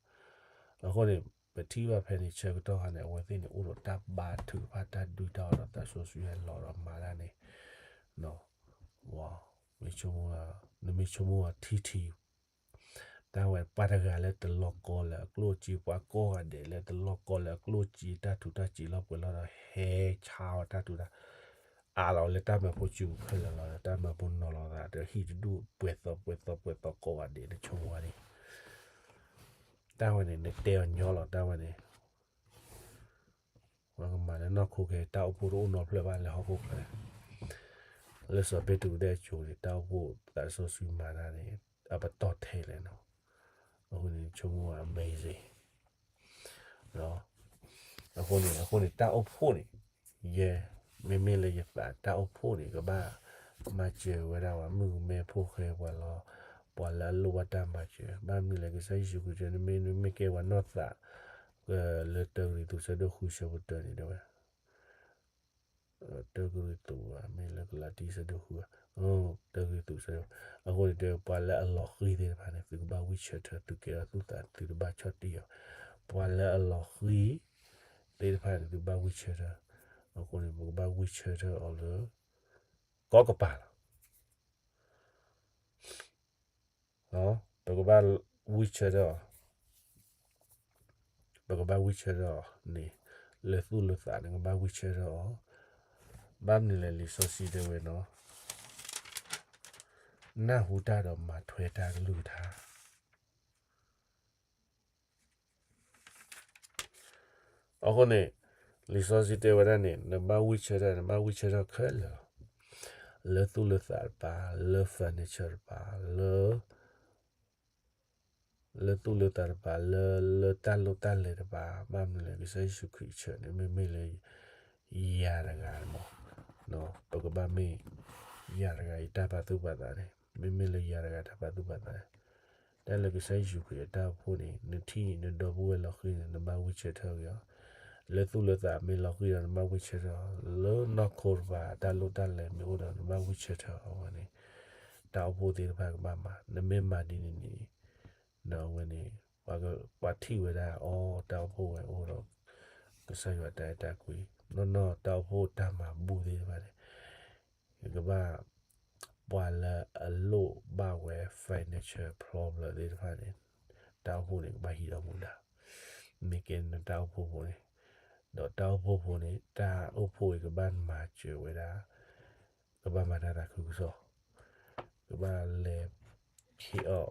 အဃိန့ၣ် ပထံၣ်ဘၣ်ဖဲန့ၣ်ဆၢကတီၢ်ခါန့ၣ် အဝဲသ့ၣ်န့ၣ် အိၣ်ဒီးတၢ်ဘါထုကဖၣ်တၢ်ဒုၣ်တၢ်အီၣ်ဒီးသးစီဆှံဟဲလီၤဒီးမၤတၢ်န့ၣ် ဝ မ့ၢ်ဆိကမိၣ် နမ့ၢ်ဆိကမိၣ်အီၤထံထံ တၢ်ဝဲပှၤတဂၤလၢတလီၢ်ကီလၢအကျိၣ်စ့ ပှၤကိးဂၤဒဲးလၢတလီၢ်ကီလၢအကျိၣ်စ့ တၢ်ထူးတၢ်စံးလီၤပှဲၤလီၤဒီး ဟဲဆါအီၤတၢ်ထူးတၢ် အးလီၤလၢတၢ်မၢဖိစုပူၤခဲလၢာ်လီၤဒီး တၢ်မၢဖိနီၤလီၤသးဒီးဟံၣ်တဒူၣ် ပှဲၤသီပှဲၤသီပှဲၤသီကိးဂၤဒဲး နဆိကမိၣ်ဝဲန့ၣ် တၢ်ဝဲန့ၣ် နတဲအီၤညီလီၤ တၢ်ဝဲန့ၣ် ပှၤကမၤလၢနီၢ်ခိကဲ တၢ်အိၣ်ဖှိၣ်တအိၣ်နီတဖျၢၣ်ဘၣ်လၢဟီၣ်ခိၣ်ချၢ လၢစီၤပ့းတရူးဒဲးအစိၤန့ၣ် တၢ်အိၣ်ဖှိၣ်သးစီဆှံမၤတၢ်န့ၣ် အပတီၢ်ထဲလဲၣ်နီၤ အဃိန့ၣ် ဆိကမိၣ် amazing အဃိန့ၣ် အဃိန့ၣ် တၢ်အိၣ်ဖှိၣ်န့ၣ် ယဲ မ့မ့ၢ်လၢယသးတၢ်အိၣ်ဖှိၣ်န့ၣ် ကဘၣ်မၤစၢၤဝဲဒၣ်ပှၤမုၣ်ကမဲဖိဃဲပှၤလီၤ ပှၤလၢအလိၣ်ဘၣ်တၢ်မၤစၢၤ ဘၣ်မနုၤလဲၣ် ကစၢ်ယ့ၣ်ၡူးခရံာ်တဲ နမ့ၢ် နမ့ၢ်ကဲပှၤနီၢ်သး လၢတၢကရံၣ်သူးဆၢဒိၣ်ဃုဆၢဖိတၢန့ၣ်တဲဝဲ တၢကရံၣ်သူးဧါ မ့ၢ်လၢကလၤတံဆၢဒိၣ်ဃုဧါ တၢကရံၣ်သူးဆၢ အဃိန့ၣ်တဲ ပှၤလၢအလီၤဃံၤသ့ၣ်တဖၣ်န့ၣ် သုကဘၣ်ဝံဆၢထၢၣ် သုကဲထီၣ်သူၣ်သး သုတဘၣ်ဆီၣ်တံၢ်အီၤ ပှၤလၢအလီၤဃံၤသ့ၣ်တဖၣ်န့ၣ် သုဘၣ်ဝံဆၢထၢၣ် အဃိန့ၣ် ပကဘၣ်ဝံဆၢထၢၣ်အီၤလၢ ကိးကပၤလီၤ ပကဘၣ်ဝံဆၢထၢၣ်အီၤ ပကဘၣ်ဝံဆၢထၢၣ်အီၤန့ၣ် လၢသူၣ်လၢသးန့ၣ် ကဘၣ်ဝံဆၢထၢၣ်အီၤ ဘၣ်မနုၤလဲၣ် လံာ်စီဆှံတဲဝဲနီၤ နၢ်ဟူတၢ်ဒီးမၤထွဲတၢ်ကလုၢ်ကထါ အဃိန့ၣ် လံာ်စီဆှံတဲဝဲဒၣ်န့ၣ် နဘၣ်ဝံဆၢထၢၣ် နဘၣ်ဝံဆၢထၢၣ်ခဲလၢာ်လီၤ လၢသူၣ်လၢသးတပၤ လၢ furniture တပၤ လၢ လၢသူၣ်လၢသးတပၤ လၢ လၢတၢ်လိၣ်တၢ်လဲၤတပၤ ဘၣ်မနုၤလဲၣ် ကစၢ်ယ့ၣ်ၡူးခရံာ်အဆၢန့ၣ် မ့မ့ၢ်လၢ ယၤတဂၤမး ပကဘၣ်မ့ၢ် ယၤတဂၤအံၤတၢ်ပာ်သူၣ်ပာ်သးန့ၣ် မ့မ့ၢ်လၢယၤတဂၤတၢ်ပာ်သူၣ်ပာ်သးန့ၣ် တၢ်လၢကစၢ်ယ့ၣ်ၡူးခရံာ်အတၢ်အိၣ်ဖှိၣ်န့ၣ် နထံၣ်နဒီပုၢ်ဝဲၢ်လီၤဃံၤန့ၣ် နဘၣ်ဝံဆၢထၢၣ်က့ၤအီၤ လၢသူၣ်လၢသးမ့ၢ်လီၤဃံၤဒီး နဘၣ်ဝံဆၢထၢၣ်အီၤ လၢနီၢ်ခိတပၤ တၢ်လိၣ်တၢ်လဲၤမ့ၢ်အိၣ်ဒီး နဘၣ်ဝံဆၢထၢၣ်အီၤဝဲန့ၣ် တၢ်အိၣ်ဖှိၣ်သ့ၣ်တဖၣ်ကဘၣ်မၤ နမ့ၢ်မၤဒ်န့ၣ်န့ၣ် ဒီးအဝဲန့ၣ် ပှၤထံၣ်ဝဲဒၣ်အီၤ တၢ်အိၣ်ဖှိၣ်ဝဲအိၣ်ဒီး ကစၢ်ယွၤတၢ်အဲၣ်တၢ်ကွံ နီၢ်နီၢ်တၢ်အိၣ်ဖှိၣ်တၢ်မၤဘူၣ်သ့ၣ်တဖၣ်န့ၣ် ကဘၣ် ပှၤလၢအလိၣ်ဘၣ်ဝဲ financial problem သ့ၣ်တဖၣ်န့ၣ် တၢ်အိၣ်ဖှိၣ်န့ၣ် ကဘၣ်ဟံးဒီးမူဒါ မ့ၢ်ကဲနတၢ်အိၣ်ဖှိၣ်ဖိန့ၣ် ဒီးတၢ်အိၣ်ဖှိၣ်ဖိန့ၣ် တၢ်အိၣ်ဖှိၣ်အံၤကဘၣ်မၤစၢၤဝဲဒၣ် ကဘၣ်မၤတၢ်သးခုကစီၣ် ကဘၣ်လဲၤ ဟ့ၣ်အီၣ်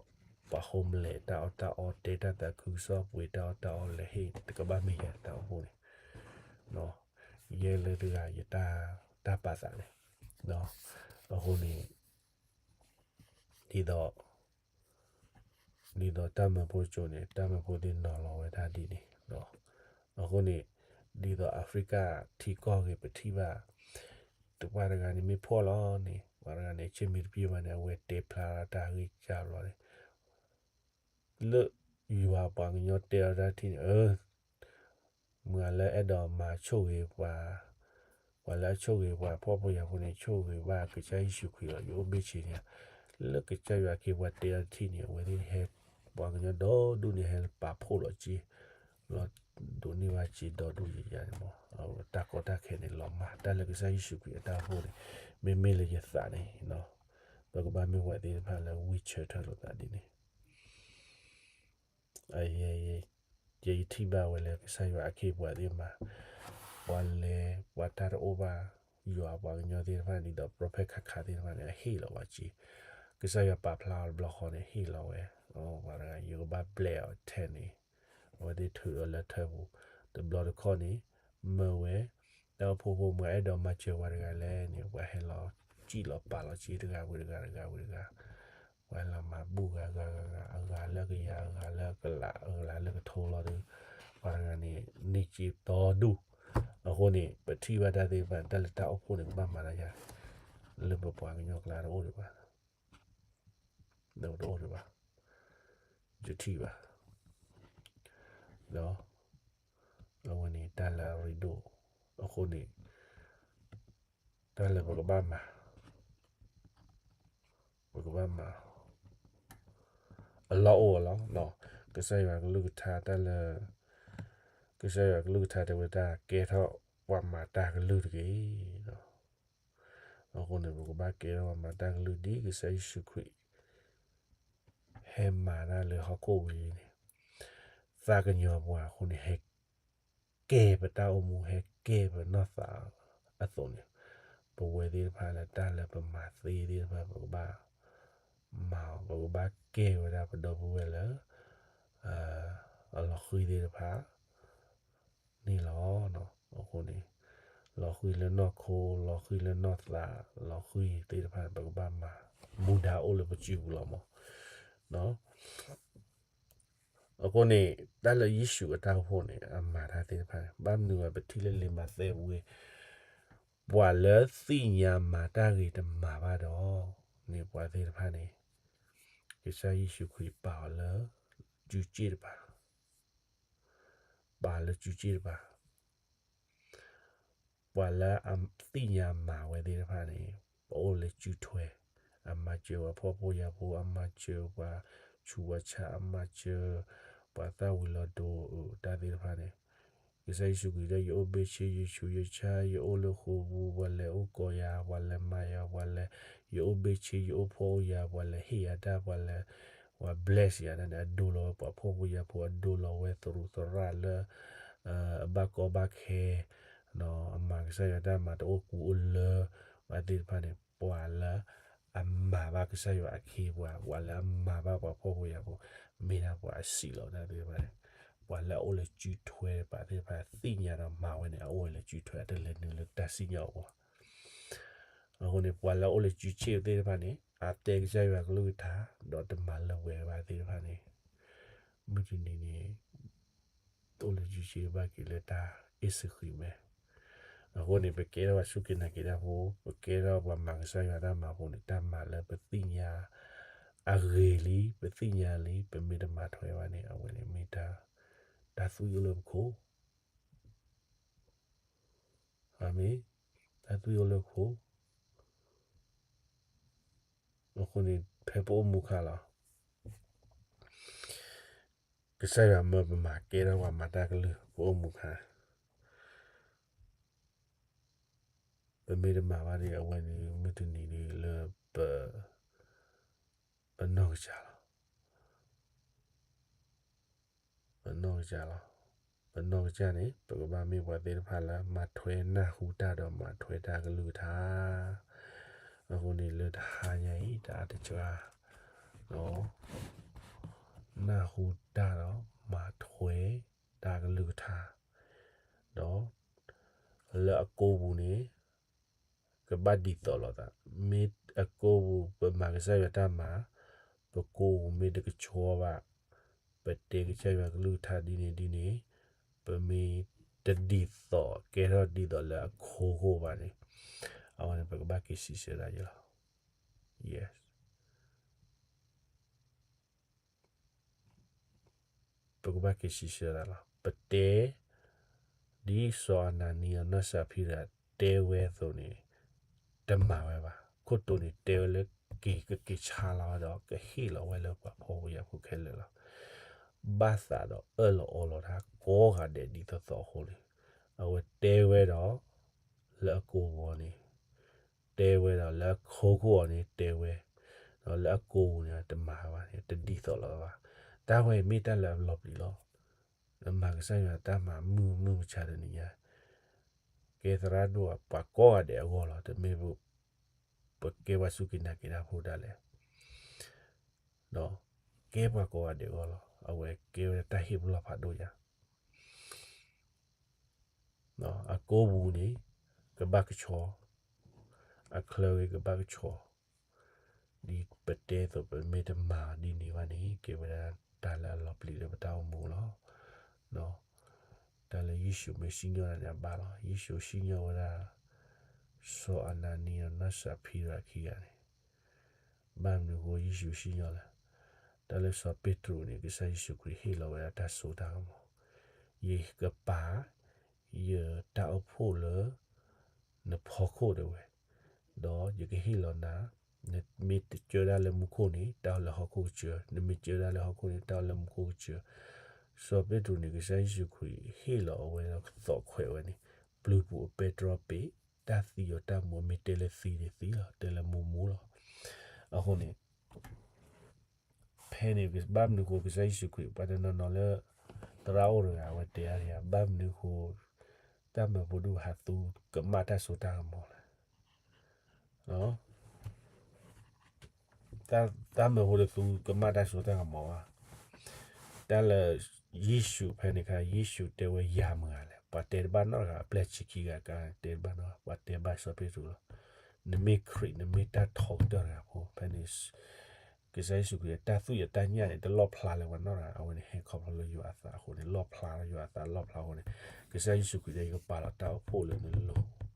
ပှၤ homeless တၢ်အီၣ်တၢ်အီ တဲတၢ်သးခုကစီၣ်ပှ့ၤတၢ်အီၣ်တၢ်အီလဲၤဟ့ၣ် တကဘၣ်မ့ၢ်ယၤတၢ်အိၣ်ဖှိၣ်န့ၣ် ယဲလၢတဂၤယတၢ် တၢ်ပာ်သးန့ၣ် အဃိန့ၣ် ဒ်သိး ဒ်သိးတၢ်မၢဖိကၠိန့ၣ် တၢ်မၢဖိသ့ၣ်နီၤလီၤဝဲဒၣ်ဒ်န့ၣ် အဃိန့ၣ် ဒ်သိးအဖရံကၣ်ထံကီၢ်ဂ့ၤ ပထံၣ်ဘၣ် တပှၤတဂၤန့ၣ်မ့ၢ်ဖှီၣ်လီၤန့ၣ် ပှၤတဂၤန့ၣ် အဆ့ၣ်မ့ၢ်တပျံၤဘၣ်န့ၣ် အဝဲတဲဖျါထီၣ်တၢ်ဂ့ၢ်ကၢ်ဘျီန့ၣ် လၢယွၤပှၤကညီတဲအီၤတၢ်ထံၣ်န့ၣ် မုၢ်ဂၤလၢအဲၣ်ဒိးမၤဆိၣ်ဂ့ၤပှၤ, ပှၤလၢအဆိၣ်ဂ့ၤပှၤဖှီၣ်ဖိယာ်ဖိန့ၣ် ဆိၣ်ဂ့ၤဘၣ်ကစၢ်ယ့ၣ်ၡူးခရံာ်လီၤ. ယအိၣ်ဘ့ၣ်ဆ့န့ၣ်, လၢကစၢ်ယွၤအခ့အပှၤတဲအီၤတထံၣ်န့ၣ် အဝဲသ့ၣ်ဟဲ, ပှၤကညီဒီဒူၣ်န့ၣ် ဟဲပာ်ဖှိၣ်လီၤစ့, လီၤဒိးန့ၢ်ဘၣ်စ့ဒီဒူၣ်ယၤယၤန့ၣ်မး, တၢ်ကီတၢ်ခဲန့ၣ် လီၤမၢ်တၢ်လၢကစၢ်ယ့ၣ်ၡူးခရံာ်အတၢ်အိၣ်ဖှိၣ်န့ၣ်, မ့မ့ၢ်လၢယသးန့ၣ်, ပကဘၣ်မ့ၢ်ပှၤသ့ၣ်တဖၣ်လၢဝံဆၢထၢၣ်လိာ်သးဒ်န့ၣ် ယဲယထံၣ်ဘၣ်ဝဲလၢကစၢ်ယွၤအခ့အပှၤသ့ၣ်မး, ပှၤလဲၤပှၤတၢ်တအိၣ်ဘၣ်, ယွၤပှၤကညီသ့ၣ်တဖၣ်ဒ်သိး prophet ခါခါသ့ၣ်တဖၣ်န့ၣ် အဟ့ၣ်လီၤဝဲစ့, ကစၢ်ယွၤပာ်ဖျါအီၤတဘျီဃီန့ၣ် ဟ့ၣ်လီၤဝဲ, ပှၤတဂၤ ယကဘၣ်ဘျဲးအီၤထဲန့ၣ်, အဝဲသ့ၣ်ထုးအီၤလၢထၢပူၤ, တဘျီတခီၣ်န့ၣ်, မၢဝဲ, တၢ်အိၣ်ဖှိၣ်ဖိမုၢ်အဲၣ်ဒိးမၤစၢၤပှၤတဂၤလဲၣ်န့ၣ် ပှၤဟဲလီၤစံၣ်လီၤပာ်လီၤစ့တဂၤဝံၤတဂၤတဂၤဝံၤတဂၤ, ပ ပှၤလၢမၤဘူၣ်ဂၤဂၤဂၤဂၤ အဂၤလၢကယၤ အဂၤလၢကလး အဂၤလၢကထိလီၤဒီး ပှၤတဂၤန့ၣ် န့ၢ်စ့တီဒူၣ်. အဃိန့ၣ် ပထံၣ်ဘၣ်တၢ်သ့ၣ်တဖၣ် တၢ်လၢတၢ်အိၣ်ဖှိၣ်န့ၣ် ကဘၣ်မၤတၢ်ယၤ လၢပပှၤကညီကျါတအိၣ်ဒံးဘၣ် တအိၣ်ဒံးဘၣ် ယထံၣ်ဘၣ် ဒီး အဝဲန့ၣ်တၢ်လၢအရ့ဒိၣ် အဃိန့ၣ် တၢ်လၢပကဘၣ်မၤ ပကဘၣ်မၤ အလီၢ်အိၣ်အလီၢ် ကစၢ်ယွၤကလုၢ်ကထါတၢ်လၢ ကစၢ်ယွၤကလုၢ်ကထါတဲဝဲတၢ်ကဲထီၣ်ပှၤမၤတၢ်ကလုၢ်တက့ၢ်. အဃိန့ၣ် ပကဘၣ်ကဲထီၣ်ပှၤမၤတၢ်ကလုၢ်ဒ်ကစၢ်ယ့ၣ်ၡူးခရံာ် ဟဲမၤတၢ်လၢဟီၣ်ခိၣ်ဝံၤန့ၣ် သးကညီၤပှၤအဃိန့ၣ် ဟဲကဲပတၢ်အိၣ်မူ ဟဲကဲပနီၢ်သးအသိးန့ၣ် ပဝဲသ့ၣ်တဖၣ်လၢတၢ်လၢပမၤသ့သ့ၣ်တဖၣ် ပကဘၣ်မၤအီၤ ပကဘၣ်ကဲဝဲဒၣ်ပဒီပုၢ်ဝဲၢ်လၢ အလီၤဃံၤသ့ၣ်တဖၣ် န့ၣ်လီၤ. အဃိန့ၣ် လီၤဃံၤလၢနီၢ်ခိ လီၤဃံၤလၢနီၢ်သး လီၤဃံၤသ့ၣ်တဖၣ် ပကဘၣ်မၤ မူဒါအိၣ်လၢပစုပူၤလီၤမး. အဃိန့ၣ် တၢ်လၢယ့ၣ်ၡူးအတၢ်အိၣ်ဖှိၣ်န့ၣ် အမၤတၢ်သ့ၣ်တဖၣ်န့ၣ် ဘၣ်မနုၤအပထံၣ်လၢလံာ်မးသဲပူၤ ပှၤလၢသ့ၣ်ညါမၤတၢ်ဂ့ၤတမၤဘၣ်ဒီး န့ၣ်ပှၤသ့ၣ်တဖၣ်န့ၣ် ကစၢ်ယ့ၣ်ၡူးခရံာ်ပာ်အီၤလၢ စုစ့ၣ်တပၤ ပာ်လၢစုစ့ၣ်တပၤ ပှၤလၢအသ့ၣ်ညါမၤဝဲသ့ၣ်တဖၣ်န့ၣ် ပအိၣ်လၢစုထွဲ အမၤစၢၤပှၤဖှီၣ်ဖိယာ်ဖိ အမၤစၢၤပှၤဆူးပှၤဆါ အမၤစၢၤ ပှၤသၣ်ဝံၤလီၤဒိ တၢ်သ့ၣ်တဖၣ်န့ၣ် ကစၢ်ယ့ၣ်ၡူးခရံာ်တဲ ယအိၣ်ဘ့ၣ်ဆ့ ယဆူးယဆါ ယအိၣ်လၢဃိာ်ပူၤ ပှၤလဲၤအိၣ်ကိးယၤ ပှၤလဲၤမၤယၤ ပှၤလဲၤ ယအိၣ်ဘ့ၣ်ဆ့ ယအိၣ်ဖှီၣ်အိၣ်ယာ် ပှၤလဲၤဟ့ၣ်ယၤတၢ် ပှၤလဲၤ ပှၤ bless ယၤတၢ်န့ၣ် အဒိလီၤဝဲပှၤဖှီၣ်ဖိယာ်ဖိ အဒိလီၤဝဲသရူးသရၣ်လၢ အဘၣ်ကီဘၣ်ခဲ အမၤကစၢ်ယွၤတၢ်မၤတအိၣ်ကူအိၣ်လၢ ပှၤသ့ၣ်တဖၣ်န့ၣ် ပှၤလၢအမၤဘၣ်ကစၢ်ယွၤအခ့အပှၤ ပှၤလၢအမၤဘၣ်ပှၤဖှီၣ်ဖိယာ်ဖိ မ့ၢ်ဒၣ်ပှၤအဆံးလီၤ တၢ်သ့ၣ်တဖၣ်န့ၣ် ပှၤလၢအအိၣ်လၢစုထွဲတပၤသ့ၣ်တဖၣ် သ့ၣ်ညါဒီးမၤဝဲန့ၣ် အအိၣ်ဝဲလၢစုထွဲ အတလဲၤနုာ်လၢတၢ်စံၣ်ညီၣ်အပူၤ အဃိန့ၣ် ပှၤလၢအအိၣ်လၢစုစ့ၣ်သ့ၣ်တဖၣ်န့ၣ် အတဲကစၢ်ယွၤကလုၢ်ကထါ ဒီးတမၤလၢပှဲၤဘၣ်သ့ၣ်တဖၣ်န့ၣ် မုၢ်တနံၤန့ၣ် တအိၣ်လၢစုစ့ၣ်ဘၣ်က့ၤလၢတၢ်အ့ၣ်စဃံးမဲ အဃိန့ၣ် ပကဲထီၣ်ပှၤစူၢ်က့ၤနာ်က့ၤတၢ်ဖိ ပကဲထီၣ်ပှၤမၤကစၢ်ယွၤတၢ်မၤဖိန့ၣ် တၢ်မၤလၢပသ့ၣ်ညါ အဂ့ၤလံ ပသ့ၣ်ညါလံ ပမ့ၢ်တမၤထွဲဘၣ်န့ၣ် အဝဲန့ၣ်မ့ၢ်တၢ် တၢ်သွံၣ်အိၣ်လၢပခိၣ် အၤမ့ၣ် တၢ်သွံၣ်အိၣ်လၢခိၣ် အဃိန့ၣ် ဖဲပအိၣ်မူခါလီၤ ကစၢ်ယွၤမၢပမၤကဲထီၣ်ပှၤမၤတၢ်ကလုၢ် ပအိၣ်မူခါ ပမ့ၢ်တမၤဘၣ်ဒီး အဝဲန့ၣ်မုၢ်တနံၤဒီးလၢပ ပနီၢ်ကစၢ်လီၤ ပနီၢ်ကစၢ်လီၤ. ပနီၢ်ကစၢ်န့ၣ် ပကဘၣ်မ့ၢ်ပှၤသ့ၣ်တဖၣ်လၢ မၤထွဲနၢ်ဟူတၢ်ဒီးမၤထွဲတၢ်ကလုၢ်ကထါ အဃိန့ၣ်လၢတဟါညါအံၤ တအါတစှၤ နၢ်ဟူတၢ်ဒီးမၤထွဲတၢ်ကလုၢ်ကထါ ဒီး လၢအကိာ်ပူၤန့ၣ် ကဘၣ်ဒ်သိးလိာ်သး, မ့ၢ်အကိာ်ပူၤ ပမၤကစၢ်ယွၤတၢ်မၤ, ပကိာ်ပူၤမ့ၢ်တကဆှီဘၣ်, ပတဲကစၢ်ယွၤကလုၢ်ကထါဒ်န့ၣ်ဒ်န့ၣ်, ပမ့ၢ်တဒ်သိး ကဲထီၣ်ဒ်သိးလၢအခိၣ်ဃိၣ်ဘၣ်န့ၣ်, အဝဲန့ၣ် ပကဘၣ်က့ၤစံးဆၢဒၣ်ယဲလီၤ. Yes. ပကဘၣ်က့ၤစံးဆၢဒၣ်လီၤ. ပတဲ ဒ်စီၤအနနံအနီၢ်စၤဖံရၤ တဲဝဲအသိးန့ၣ် တမၤဝဲဘၣ်. ခိၣ်တိန့ၣ် တဲဝဲလၢက့ၤ ကက့ၤဆါလီၤဝဲဒီး ကဟ့ၣ်လီၤဝဲလၢပှၤဖှီၣ်ဖိယာ်ဖိခဲလၢာ်လီၤ. ဘၣ်သးဒီးအၢၣ်လီၤအီလီၤတၢ်ကိးဂၤဒဲးဒ်သိးသိးအဃိန့ၣ်, အဝဲတဲဝဲဒီး လၢအကိာ်ပူၤန့ၣ် တဲဝဲဒီး လၢအခိၣ်ဃိၣ်အီၤန့ၣ်တဲဝဲ, ဒီးလၢအကိာ်ပူၤန့ၣ် တမၤဘၣ်န့ၣ် တဒ်သိးလီၤဘၣ်. တၢ်ဝဲအံၤမ့ၢ်တၢ်လၢအလီၤပျံၤလီၤ. မၤကစၢ်ယွၤတၢ်မၤမုၢ်မုၢ်မဆါတနံၤညါ, ကဲသရၣ်ဒိၣ်ပှၤကိးဂၤဒဲးအဂီၢ်လီၤ. တမ့ၢ်ပကဲပှၤစူၢ်က့ၤနာ်က့ၤတၢ်ဖိဒၣ်လဲာ်, ဒီးကဲပှၤကိးဂၤဒဲးအဂီၢ်လီၤ. အဝဲကဲဝဲတၢ်ဟ့ၣ်ပလီၢ်ဖးဒိၣ်ညါ အကိာ်ပူၤန့ၣ် ကဘၣ်ကဆှီ, အချၢဂ့ၤကဘၣ်ကဆှီ, ဒ်ပတဲအသိး ပမ့ၢ်တမၤဒ်န့ၣ်ဘၣ်န့ၣ် ကဲဝဲဒၣ်တၢ်လၢအလီၤပျံၤလၢပတၢ်အိၣ်မူလီၤ. တၢ်လၢယ့ၣ်ၡူးမ့ၢ်စံၣ်ညီၣ်တၢ်န့ၣ်အဘၣ်လီၤ. ယ့ၣ်ၡူးစံၣ်ညီၣ်ဝဲဒၣ် စီၤအနၤနံဒီးနီၢ်စဖံရၤခံဂၤန့ၣ် ဘၣ်မနုၤအဃိယ့ၣ်ၡူးစံၣ်ညီၣ်လဲၣ်. တၢ်လၢစီၤပ့းတရူးန့ၣ် ကစၢ်ယ့ၣ်ၡူးခရံာ်ဟ့ၣ်လီၤဝဲဒၣ်တၢ်စိတၢ်ကမီၤ, ယကပာ်ယတၢ်အိၣ်ဖှိၣ်လၢ နဖီခိၣ်ဒၣ်ဝဲ, ဒီးယကဟ့ၣ်လီၤနၤ, နမ့ၢ်တကၢဒၣ်လၢမူခိၣ်န့ၣ် တၢ်အိၣ်လၢဟီၣ်ခိၣ်ကစၢၢ်, နမ့ၢ်ကၢဒၣ်လၢဟီၣ်ခိၣ်န့ၣ် တၢ်အိၣ်လၢမူခိၣ်ကစၢၢ်. စီၤပ့းတရူးန့ၣ် ကစၢ်ယ့ၣ်ၡူးခရံာ်ဟ့ၣ်လီၤအဝဲဒီးသိးခွဲးဝဲန့ၣ် ပျုၤပူၤအပဲတြီပ့ၤ, တၢ်သံအီၤတၢ်မူ မ့ၢ်တဲလၢသံန့ၣ်သံလီၤ, တဲလၢမူမူလီၤ. အဃိန့ၣ် ဖဲန့ၣ်ဘၣ်မနုၤအဃိ ကစၢ်ယ့ၣ်ၡူးခရံာ် ပှၤတနီၤနီၤလၢ သရၣ်အိၣ်တဂၤ အဝဲတဲအါန့ၣ် ဘၣ်မနုၤအဃိ တၢ်မၢဖိဒိၣ်ဟးသူကမၣ်တၢ်စိတၢ်ကမီၤလဲၣ်. တၢ်မၢဖိတသူကမၣ်တၢ်စိတၢ်ကမီၤဘၣ်. တၢ်လၢယ့ၣ်ၡူးဖဲန့ၣ်အခါ ယ့ၣ်ၡူးတဲဝဲယၤမတၤဂၤလဲၣ်, ပှၤတဲတဘၣ်နီတဂၤ, အပျဲၢ်ဆံခံဂၤကါတဲတဘၣ်နီတဂၤ, ပှၤတဲဘၣ်စီၤပ့းတရူးလီၤ. နမ့ၢ်ခရံာ်, နမ့ၢ်တၢ်ထီကတၢၢ်တဂၤဖိ, ဖဲန့ၣ် ကစၢ်ယ့ၣ်ၡူးခရံာ်အတၢ်သူၣ်အတၢ်ညၣ်န့ၣ် တလီၣ်ဖျါလၢၤပှၤနီတဂၤ, အဝဲန့ၣ်ဟဲခီဖျိလၢယွၤအသးအဃိန့ၣ် လီၣ်ဖျါလၢယွၤအသး လီၣ်ဖျါအဃိန့ၣ် ကစၢ်ယ့ၣ်ၡူးခရံာ်တဲ ယကပာ်လီၤတၢ်အိၣ်ဖှိၣ်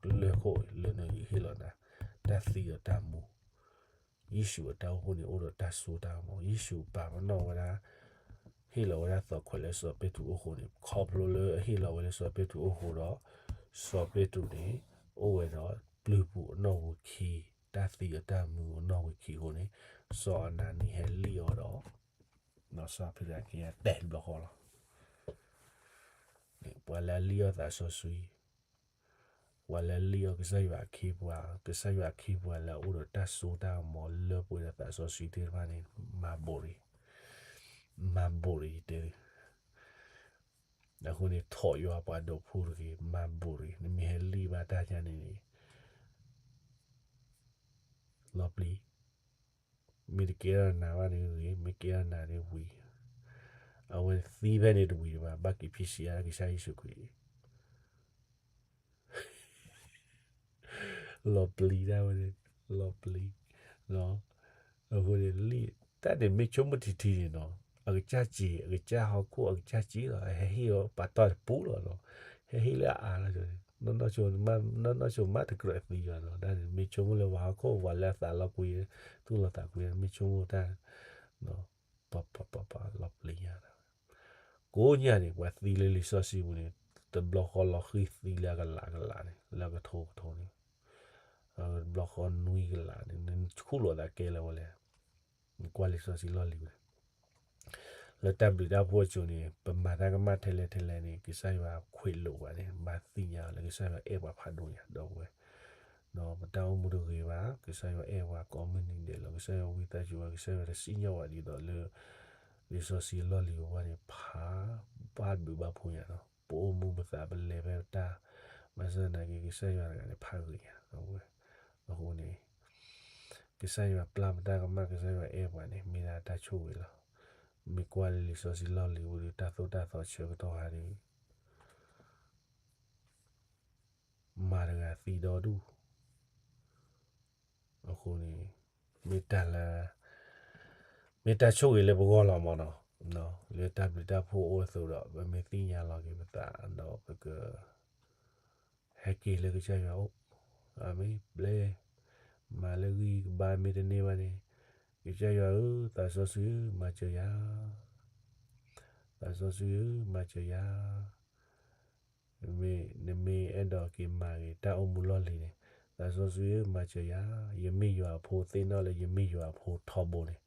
လၢနလိၤ, လၢခိၣ်လၢနဟ့ၣ်လီၤနၤ, တၢ်သံဒီးတၢ်မူ, ယ့ၣ်ၡူးအတၢ်အိၣ်ဖှိၣ်န့ၣ် အိၣ်ဒီးတၢ်စိတၢ်ကမီၤ, ယ့ၣ်ၡူးပာ်ပနီၣ်ဝဲဒၣ် ဟ့ၣ်လီၤဝဲဒၣ်သိးခွဲးလၢစီၤပ့းတရူးအအိၣ်ဃိန့ၣ် ခီဖျိလၢအဟ့ၣ်လီၤဝဲလၢစီၤပ့းတရူးအအိၣ်ဃိဒီး စီၤပ့းတရူးန့ၣ် အိၣ်ဝဲဒီးပျုၤပူၤအနီၣ်ဝူၤခံ, တၢ်သံအတၢ်မူအနီၣ်ဝူၤခံအဃိန့ၣ် စီၤအနၤနံဟဲလံၣ်အီၤဒီး စီၤပ့းတရူးခံဂၤတဲာ်တဘျီဃီလီၤ. ပှၤလၢအလံၣ်အီၣ်သးစီဆှံ, ပှၤလၢအလံၣ်အီၣ်ကစၢ်ယွၤအခ့အပှၤ, ကစၢ်ယွၤအခ့အပှၤလၢအအိၣ်ဒီးတၢ်စိတၢ်ကမီၤလၢပှဲၤဒီးသးစီဆှံသ့ၣ်တဖၣ်န့ၣ် မၤဘူးရံ, မၤဘူးရံတဲ, အဃိန့ၣ် ထိးယွၤပှၤဒိးဖှူတဂ့ၤ, မၤဘူးရံ, နမ့ၢ်ဟဲလံၣ်ဘၣ်တၢ်ယါန့ၣ်န့ၣ် လီၤပျံၤ, မ့ၢ်တကဲထီၣ်နၤဘၣ်န့ၣ်ဂ့ၤ, မ့ၢ်ကဲထီၣ်နၤန့ၣ်ဝံၤ, အဝဲသံဖဲန့ၣ်တဝံၤဘၣ်, ဘၣ်က့ၤဖံးဆံးအါကစၢ်ယ့ၣ်ၡူးခရံာ် လီၤပျံၤဒၣ်ဝဲန့ၣ်, လီၤပျံၤ, အဃိန့ၣ်လံ, တၢ်န့ၣ်မ့ၢ်ဆိကမိၣ်ထံထံန့ၣ်နီၤ, အကစၢ်စ့ၤ, အကစၢ်ဟီၣ်ခိၣ်အကစၢ်စ့ၤလီၤ, ဟဲဟ့ၣ်အီၤပာ်တီၢ်တပူၤလီၤနီၤ, ဟဲဟ့ၣ်လၢအအါလီၤ, နီၢ်နီၢ်ဆိမးတကြၢးသံဘၣ်နီၤ, တၢ်န့ၣ်မ့ၢ်ဆိကမိၣ်လၢပှၤဟီၣ်ခိၣ်ပှၤလၢအသးလီၤကွံာ်, သူၣ်လီၤသးကွံာ်, မ့ၢ်ဆိကမိၣ်တၢ် ပပပပလီၤပျံၤညါ, ကိးညါန့ၣ် ပှၤသံလၢလံာ်စီဆှံပူၤန့ၣ် တဘျီဃီလီၤဃံၤသံလၢအကလးကလးန့ၣ် လၢအကထိကထိန့ၣ်, တဘျီဃီနွံကလးန့ၣ် နခူၣ်လီၤသးကဲလၢၤဝဲလဲၣ်, နကွၢ်လံာ်စီဆှံလီၢ်လံၤပူၤန့ၣ်, လၢတၢ်ဘျုးတၢ်ဖှိၣ်အစိၤန့ၣ် ပမၤတၢ်ကမၣ်ထဲလဲၣ်ထဲလဲၣ်န့ၣ် ကစၢ်ယွၤခွဲးလိာ်ဘၣ်န့ၣ် ဘၣ်သ့ၣ်ညါလၢကစၢ်ယွၤအဲၣ်ပှၤဖးဒိၣ်ညါ ဒီပုၢ်ဝဲၢ် ပတၢ်အိၣ်မူတဂ့ၤဘၣ်, ကစၢ်ယွၤအဲၣ်ပှၤကိးမုၢ်နံၤဒဲးလီၤ, ကစၢ်ယွၤဝံသးစူၤဘၣ်, ကစၢ်ယွၤတစံၣ်ညီၣ်ဘၣ်ဒ်သိးလၢ လံာ်စီဆှံအလီၢ်လံၤပူၤဘၣ်န့ၣ် ဖးဘၣ်ဘျုးဘၣ်ဖှိၣ်ညါလီၤ, ပအိၣ်မူပသးပလဲၤဖဲပတၢ်, ဘၣ်ဆၣ်သနာ်က့ ကစၢ်ယွၤတဂၤန့ၣ် ဖးဂ့ၤညါ, အဃိန့ၣ် ကစၢ်ယွၤပျၢ်ပတၢ်ကမၣ်, ကစၢ်ယွၤအဲၣ်ပှၤန့ၣ် မ့ၢ်ဒၣ်တၢ်ဆိၣ်ဂ့ၤလီၤ. မ့ၢ်ကွၢ်လၢလံာ်စီဆှံလီၢ်လံၤပူၤဒီး တၢ်သိၣ်တၢ်သီဆၢကတီၢ်ခါဒီး မၤတဂၤသံဒီဒူၣ်, အဃိန့ၣ် မ့ၢ်တၢ်လၢ မ့ၢ်တၢ်ဆိၣ်ဂ့ၤလၢပဂီၢ်လီၤမးနီၤ, လၢတၢ်ဘျုးတၢ်ဖှိၣ်အိၣ်အသိးဒီး ပမ့ၢ်သ့ၣ်ညါလီၤက့ၤပသးဒီး ပက ဟဲက့ၤလၢကစၢ်ယွၤအိၣ်, အၤမ့ၣ်, ဘျဲ မၤလၢဂံၢ်ကဘါမ့ၢ်တန့ၢ်ဘၣ်န့ၣ်, ကစၢ်ယွၤဧၢ, သးစီဆှံဧၢ, မၤစၢၤယၤ, သးစီဆှံဧၢ, မၤစၢၤယၤ နမ့ၢ်အဲၣ်ဒိးက့ၤမၤဂ့ၤ တၢ်အိၣ်မူလီၢ်လံၤန့ၣ်, သးစီဆှံဧၢ, မၤစၢၤယၤ, ယမ့ၢ်ယွၤအဖိ, သ့ၣ်နီၣ်လၢယမ့ၢ်ယွၤအဖိထီဘိန့ၣ်,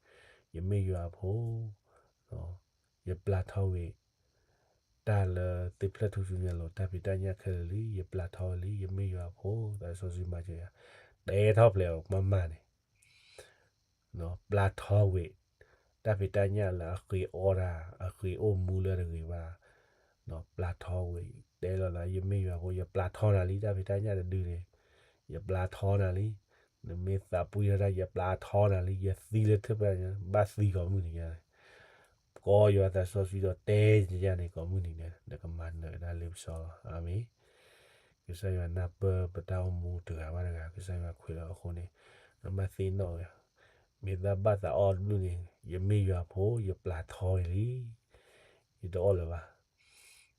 ယမ့ၢ်ယွၤအဖိ, ယပျၢ်ထီၣ်ဝဲ တၢ်လၢသ့ၣ်ဖျၢၣ်ထူၣ်စုညါလိၤ တၢ်ဖံးတၢ်ညၣ်ခဲလၢာ်လံ, ယပျၢ်ထီၣ်ဝဲလံ, ယမ့ၢ်ယွၤအဖိ, သးစီဆှံမၤစၢၤယၤ, တဲထီၣ်ဖျဲးအီၤမးမးန့ၣ် ပျၢ်ထီၣ်ဝဲ တၢ်ဖံးတၢ်ညၣ်လၢအဃ့အီၣ်တၢ် အဃ့အိၣ်မူလၢတဂ့ၤဘၣ်, ပျၢ်ထီၣ်ဝဲ, တဲလီၤသး ယမ့ၢ်ယွၤဖိ ယပျၢ်ထီၣ်နၤလံ တၢ်ဖံးတၢ်ညၣ်တဒုန့ၣ်, ယပျၢ်ထီၣ်နၤလံ, နမ့ၢ်သးပှံၢ်ထီၣ်တၢ် ယပျၢ်ထီၣ်နၤလံ, ယသံလၢထၢၣ်ဖျၢၣ်ညါ ဘၣ်သံကိးမုၢ်နံၤညါန့ၣ်, ကိးယွၤသးစီဆှံဒီးတဲယၤန့ၣ် ကိးမုၢ်နံၤန့ၣ် နကမၤနၢၤဒၣ်လၢပစီလီၤ. အၤမ့ၣ်. ကစၢ်ယွၤနၢ်ပၢၢ်ပတၢ်အိၣ်မူတဂၤဘၣ်တဂၤ, ကစၢ်ယွၤခွဲးလီၤအဃိန့ၣ် နဘၣ်သ့ၣ်နီၣ်ဝဲ, မ့ၢ်သးဘၣ်သးအီၣ်တဘျုးန့ၣ် ယမ့ၢ်ယွၤအဖိ ယပျၢ်ထီအီၤလံ. ယတအီၣ်လၢၤဘၣ်.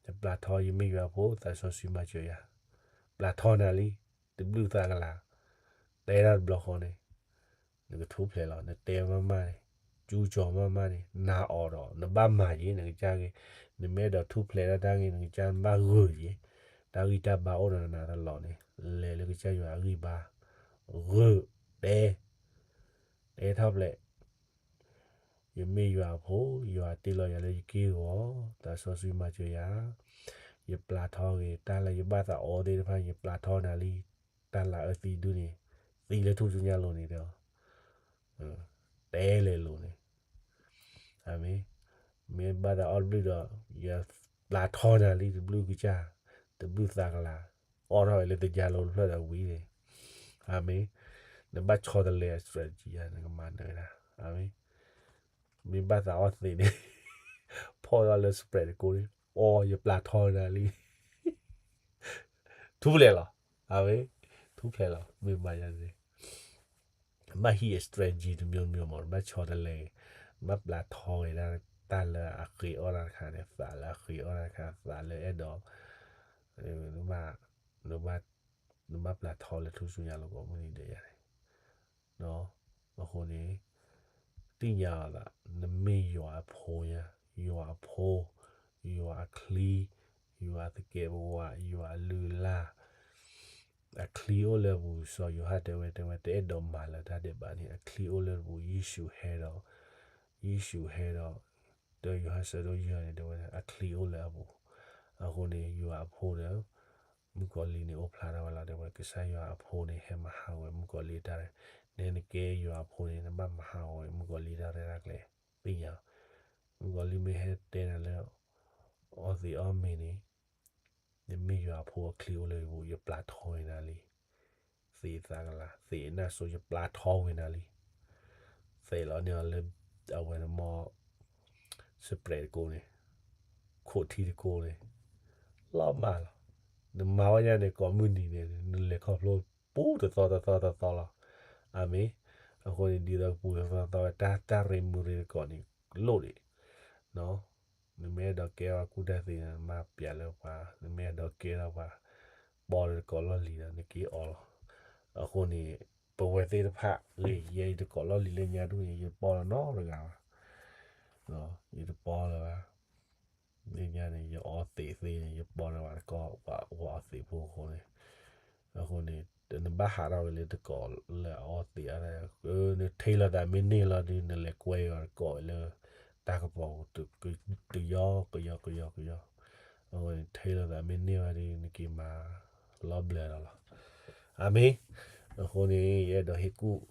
ယပျၢ်ထီ ယမ့ၢ်ယွၤအဖိ သးစီဆှံမၤစၢၤယၤ. ပျၢ်ထီနၤလံ. တဘျုးသးကလၤ. တဲဒၣ်တဘျီဃီန့ၣ် နကထူၣ်ဖျဲးလီၤ. နတဲမးမးန့ၣ်, ကၠူကၠီၤမးမးန့ၣ်, နာ်အီၤဒီး နဘၣ်မၤယ့ၤ နကစၢ်ဂ့ၤ, နမ့ၢ်အဲၣ်ဒိးထူၣ်ဖျဲးဒၣ်တၢ်ဂ့ၤ နကစၢ်ဘၣ်ဂုာ်ယ့ၤ, တၢ်ဂံၢ်တၢ်ဘါအိၣ်ဒီးနၤတလီၤန့ၣ်, လဲၤလၢကစၢ်ယွၤအဂံၢ်ဘါ, ဂုာ်, တဲ, တဲထီၣ်ဖျဲး ယမ့ၢ်ယွၤအဖိ, ယွၤတ့လီၤယၤလၢယက့ၢ်ဂီၤ, သးစီဆှံမၤစၢၤယၤ, ယပျၢ်ထီဂ့ၤ, တၢ်လၢယဘၣ်သးအီသ့ၣ်တဖၣ် ယပျၢ်ထီနၤလံ, တၢ်လၢအသံဒုန့ၣ်, သံလၢထူၣ်စုညါလိၤန့ၣ်ဒီး, တဲလဲၤလိၤန့ၣ်, အမ့ၢ်, မ့ၢ်ဘၣ်သးအီၣ်တဘျုးဒီး, ယပျၢ်ထီနၤလံတဘျုးကစၢ်, တဘျုးသးကလၤ, အီၣ်ထီၣ်ဝဲလၢတယါလိၤတဖျၢၣ်ဒီးဝံၤန့ၣ်, အမ့ၢ်, နဘၣ်ဆီတလဲအ strategy ယၤ နကမၤနၢၤဒၣ်, အမ့ၢ်, မ့ၢ်ဘၣ်သးအီၣ်သ့န့ၣ်, ဖီၣ်ထီၣ်လၢ spread တကိးန့ၣ်, အီ ယပျၢ်ထီနၤလံ ထူၣ်ဖျဲးလီၤ, အဝဲ, ထူၣ်ဖျဲးလီၤ, မ့ၢ်မၤယၤန့ၣ်, ဘၣ်ဟံးအ strategy တမျိုးမျိုးမး, ဘၣ်ဆီတလဲ, ဘၣ်ပျၢ်ထီဝဲဒၣ် တၢ်လၢအဃ့အီၣ်တၢ်တခါန့ၣ်, သးလၢအဃ့အီၣ်တၢ်တခါ, သးလၢအဲၣ်ဒိး, နဘၣ်ပျၢ်ထီလၢထူၣ်စုညါလိၤကိးမုၢ်နံၤဒဲးယၤန့ၣ် အဃိန့ၣ်, သ့ၣ်ညါအီၤသး, နမ့ၢ်ယွၤအဖိညါ, ယွၤအဖိ, ယွၤအချံ, ယွၤအသကဲးပဝး, ယွၤအလုၢ်အလၢ်, အချံအိၣ်လၢအပူၤ, စီၤယိၤဟၣ်တဲဝဲ, တဲဝဲ, တအဲၣ်ဒိးမၤလၢတၢ်ဒဲးဘးန့ၣ်, အချံအိၣ်လၢအပူၤ, ယ့ၣ်ၡူးဟဲဒီး, ယ့ၣ်ၡူးဟဲဒီး, ဒီးယိၤဟၣ်ဆၢဒိၣ်ယဲၢ်န့ၣ်တဲဝဲ, အချံအိၣ်လၢအပူၤ, အဃိန့ၣ် ယွၤအဖိဒီး မုၣ်ကီၤလံၢ်န့ၣ်အိၣ်ဖျါထီၣ်ဝဲလီၤ, တဲဝဲ, ကစၢ်ယွၤအဖိန့ၣ် ဟဲမၤဟးဂီၤမုၣ်ကီၤလံၢ်တၢ်, နဲနကဲယွၤအဖိန့ၣ် နဘၣ်မၤဟးဂီၤမုၣ်ကီၤလံၢ်တၢ်ရဲၣ်တၢ်ကျဲၤ, သ့ၣ်ညါ, မုၣ်ကီၤလံၢ်မ့ၢ်ဟဲတဲနၤလၢ အီသံးအီမ့ၤန့ၣ်, နမ့ၢ်ယွၤအဖိအချံအိၣ်လၢယပူၤ, ယပျၢ်ထီဝဲနၤလံ, သ့ၣ်သးကလၤ, သ့ၣ်အနၢ်စိ ယပျၢ်ထီဝဲနၤလံ, သ့ၣ်လီၤန့ၢ်အီၤလၢ အဝဲန့ၣ်မ့ၢ် spread တကိးန့ၣ်, ခိးထံတကိးန့ၣ်, လီၤမၢ်လီၤ, နမၤဝဲညါန့ၣ် ကိးမုၢ်နံၤန့ၣ် နလဲၤခီဖျိပူတသီတသီတသီလီၤ, အမ့ၢ်, အဃိန့ၣ် ဒ်သိးကပူတသီတသီဝဲ တၢ် တၢ်ရ့မုာ်ရ့တကိးန့ၣ် လိၣ်ဒံး နမ့ၢ်အဲၣ်ဒိးကဲထီၣ်ကူၣ်တၢ်သ့န့ၣ် မၤပျးလၢပှၤ, နမ့ၢ်အဲၣ်ဒိးကဲထီၣ်ပှၤ, ပီလၢတကိးလီၢ်လံၤဒီး နက့ၤအီလီၤ, အဃိန့ၣ်, ပဝဲသ့ၣ်တဖၣ်လၢယဲယတကိးလီၢ်လံၤလၢညါဒူၣ်န့ၣ် ယတပီလၢနီတဂၤဘၣ်, ယတပီလၢၤဘၣ်, လၢညါန့ၣ် ယအီသံးသ့န့ၣ် ယပီလၢၤဘၣ်တကိး ပှၤအီသံးဖိအဃိန့ၣ်, အဃိန့ၣ်, နဘၣ်ဟးထီၣ်ဝဲလၢတကိးလၢအအီသံးအါ, နထံၣ်လိာ်သးမ့ၢ်န့ၢ်လီၤဒုး နလဲၤကွဲအီၤတကိးလၢ တၢ်ကပီၤပူၤ, ကယီကယီကယီကယီ, အဃိန့ၣ် ထံၣ်လိာ်သးမ့ၢ်န့ၢ်ဘၣ်ဒုး နက့ၤမၤလီၤဘျၢလီၤလီၤ, အမ့ၢ်, အဃိန့ၣ် ယအဲၣ်ဒိးဟ့ၣ်ကူၣ်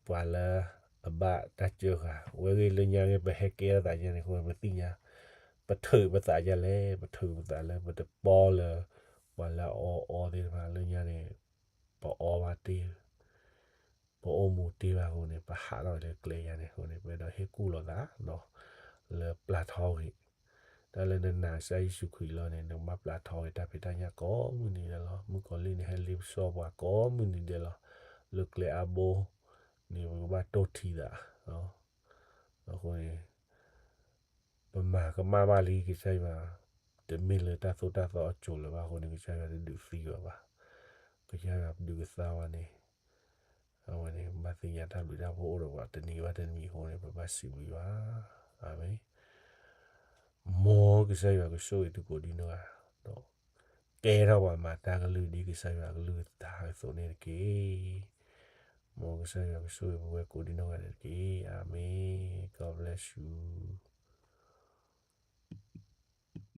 ပှၤလၢအဘၣ်တၢ်စၢဃာ်, ဝဲဂ့ၤလၢညါဂ့ၤ ပဟဲကဲထီၣ်သးညါန့ၣ်အဃိ ပသ့ၣ်ညါ, ပထုးပသးဒ်လဲၣ်, ပထုးပသးလၢပတပီလၢၤ, ပှၤလၢအအီအီသ့ၣ်တဖၣ်လၢညါန့ၣ်, ပအီဘၣ်တ့ၢ်, ပအိၣ်မူတ့ၢ်ဘၣ်အဃိန့ၣ် ပဟးထီၣ်လၢကျဲယါန့ၣ်အဃိန့ၣ် ပအဲၣ်ဒိးဟ့ၣ်ကူၣ်လိာ်သး, လၢပျၢ်ထီဂ့ၤ, တၢ်လၢနနာ်ကစၢ်ယ့ၣ်ၡူးခရံာ်လီၤန့ၣ် နကဘၣ်ပျၢ်ထီဂ့ၤတၢ်ဖံးတၢ်ညၣ်ကိးမုၢ်နံၤဒဲးလီၤ, မုၣ်ကီၤလံၢ်န့ၣ် ဟဲလ့ပစီပှၤကိးမုၢ်နံၤဒဲးလီၤ, လၢကျဲအါဘိ, န့ၣ်ပကဘၣ်တိၢ်ထံသး, အဃိန့ၣ် ပမၤကမၣ်ဘၣ်လံကစၢ်ယွၤ, တမ့ၢ်လၢတၢ်သိၣ်တၢ်သီအစိၤလၢၤဘၣ်အဃိန့ၣ် ကစၢ်ယွၤတဒုးသံဝဲဘၣ်, ကစၢ်ယွၤပဒုးကသါဝဲန့ၣ်, အဝဲန့ၣ် ဘၣ်သ့ၣ်ညါတၢ်ဘျုးတၢ်ဖှိၣ်အိၣ်ဒီးပှၤတနံၤဘၣ်တနံၤအဃိန့ၣ် ပဘၣ်စံးဘျုးယွၤ, အၤမ့ၣ်. မ်ကစၢ်ယွၤကဆိၣ်ဂ့ၤသုကိးဒံနီၢ်ဂၤ, ဒီးကဲထီၣ်ပှၤမၤတၢ်ကလုၢ်ဒ်ကစၢ်ယွၤကလုၢ်ကထါအသိးန့ၣ်တက့ၢ်. မ်ကစၢ်ယွၤကဆိၣ်ဂ့ၤပဝဲကိးဒံနီၢ်ဂၤန့ၣ်တက့ၢ်. အၤမ့ၣ်. God bless you.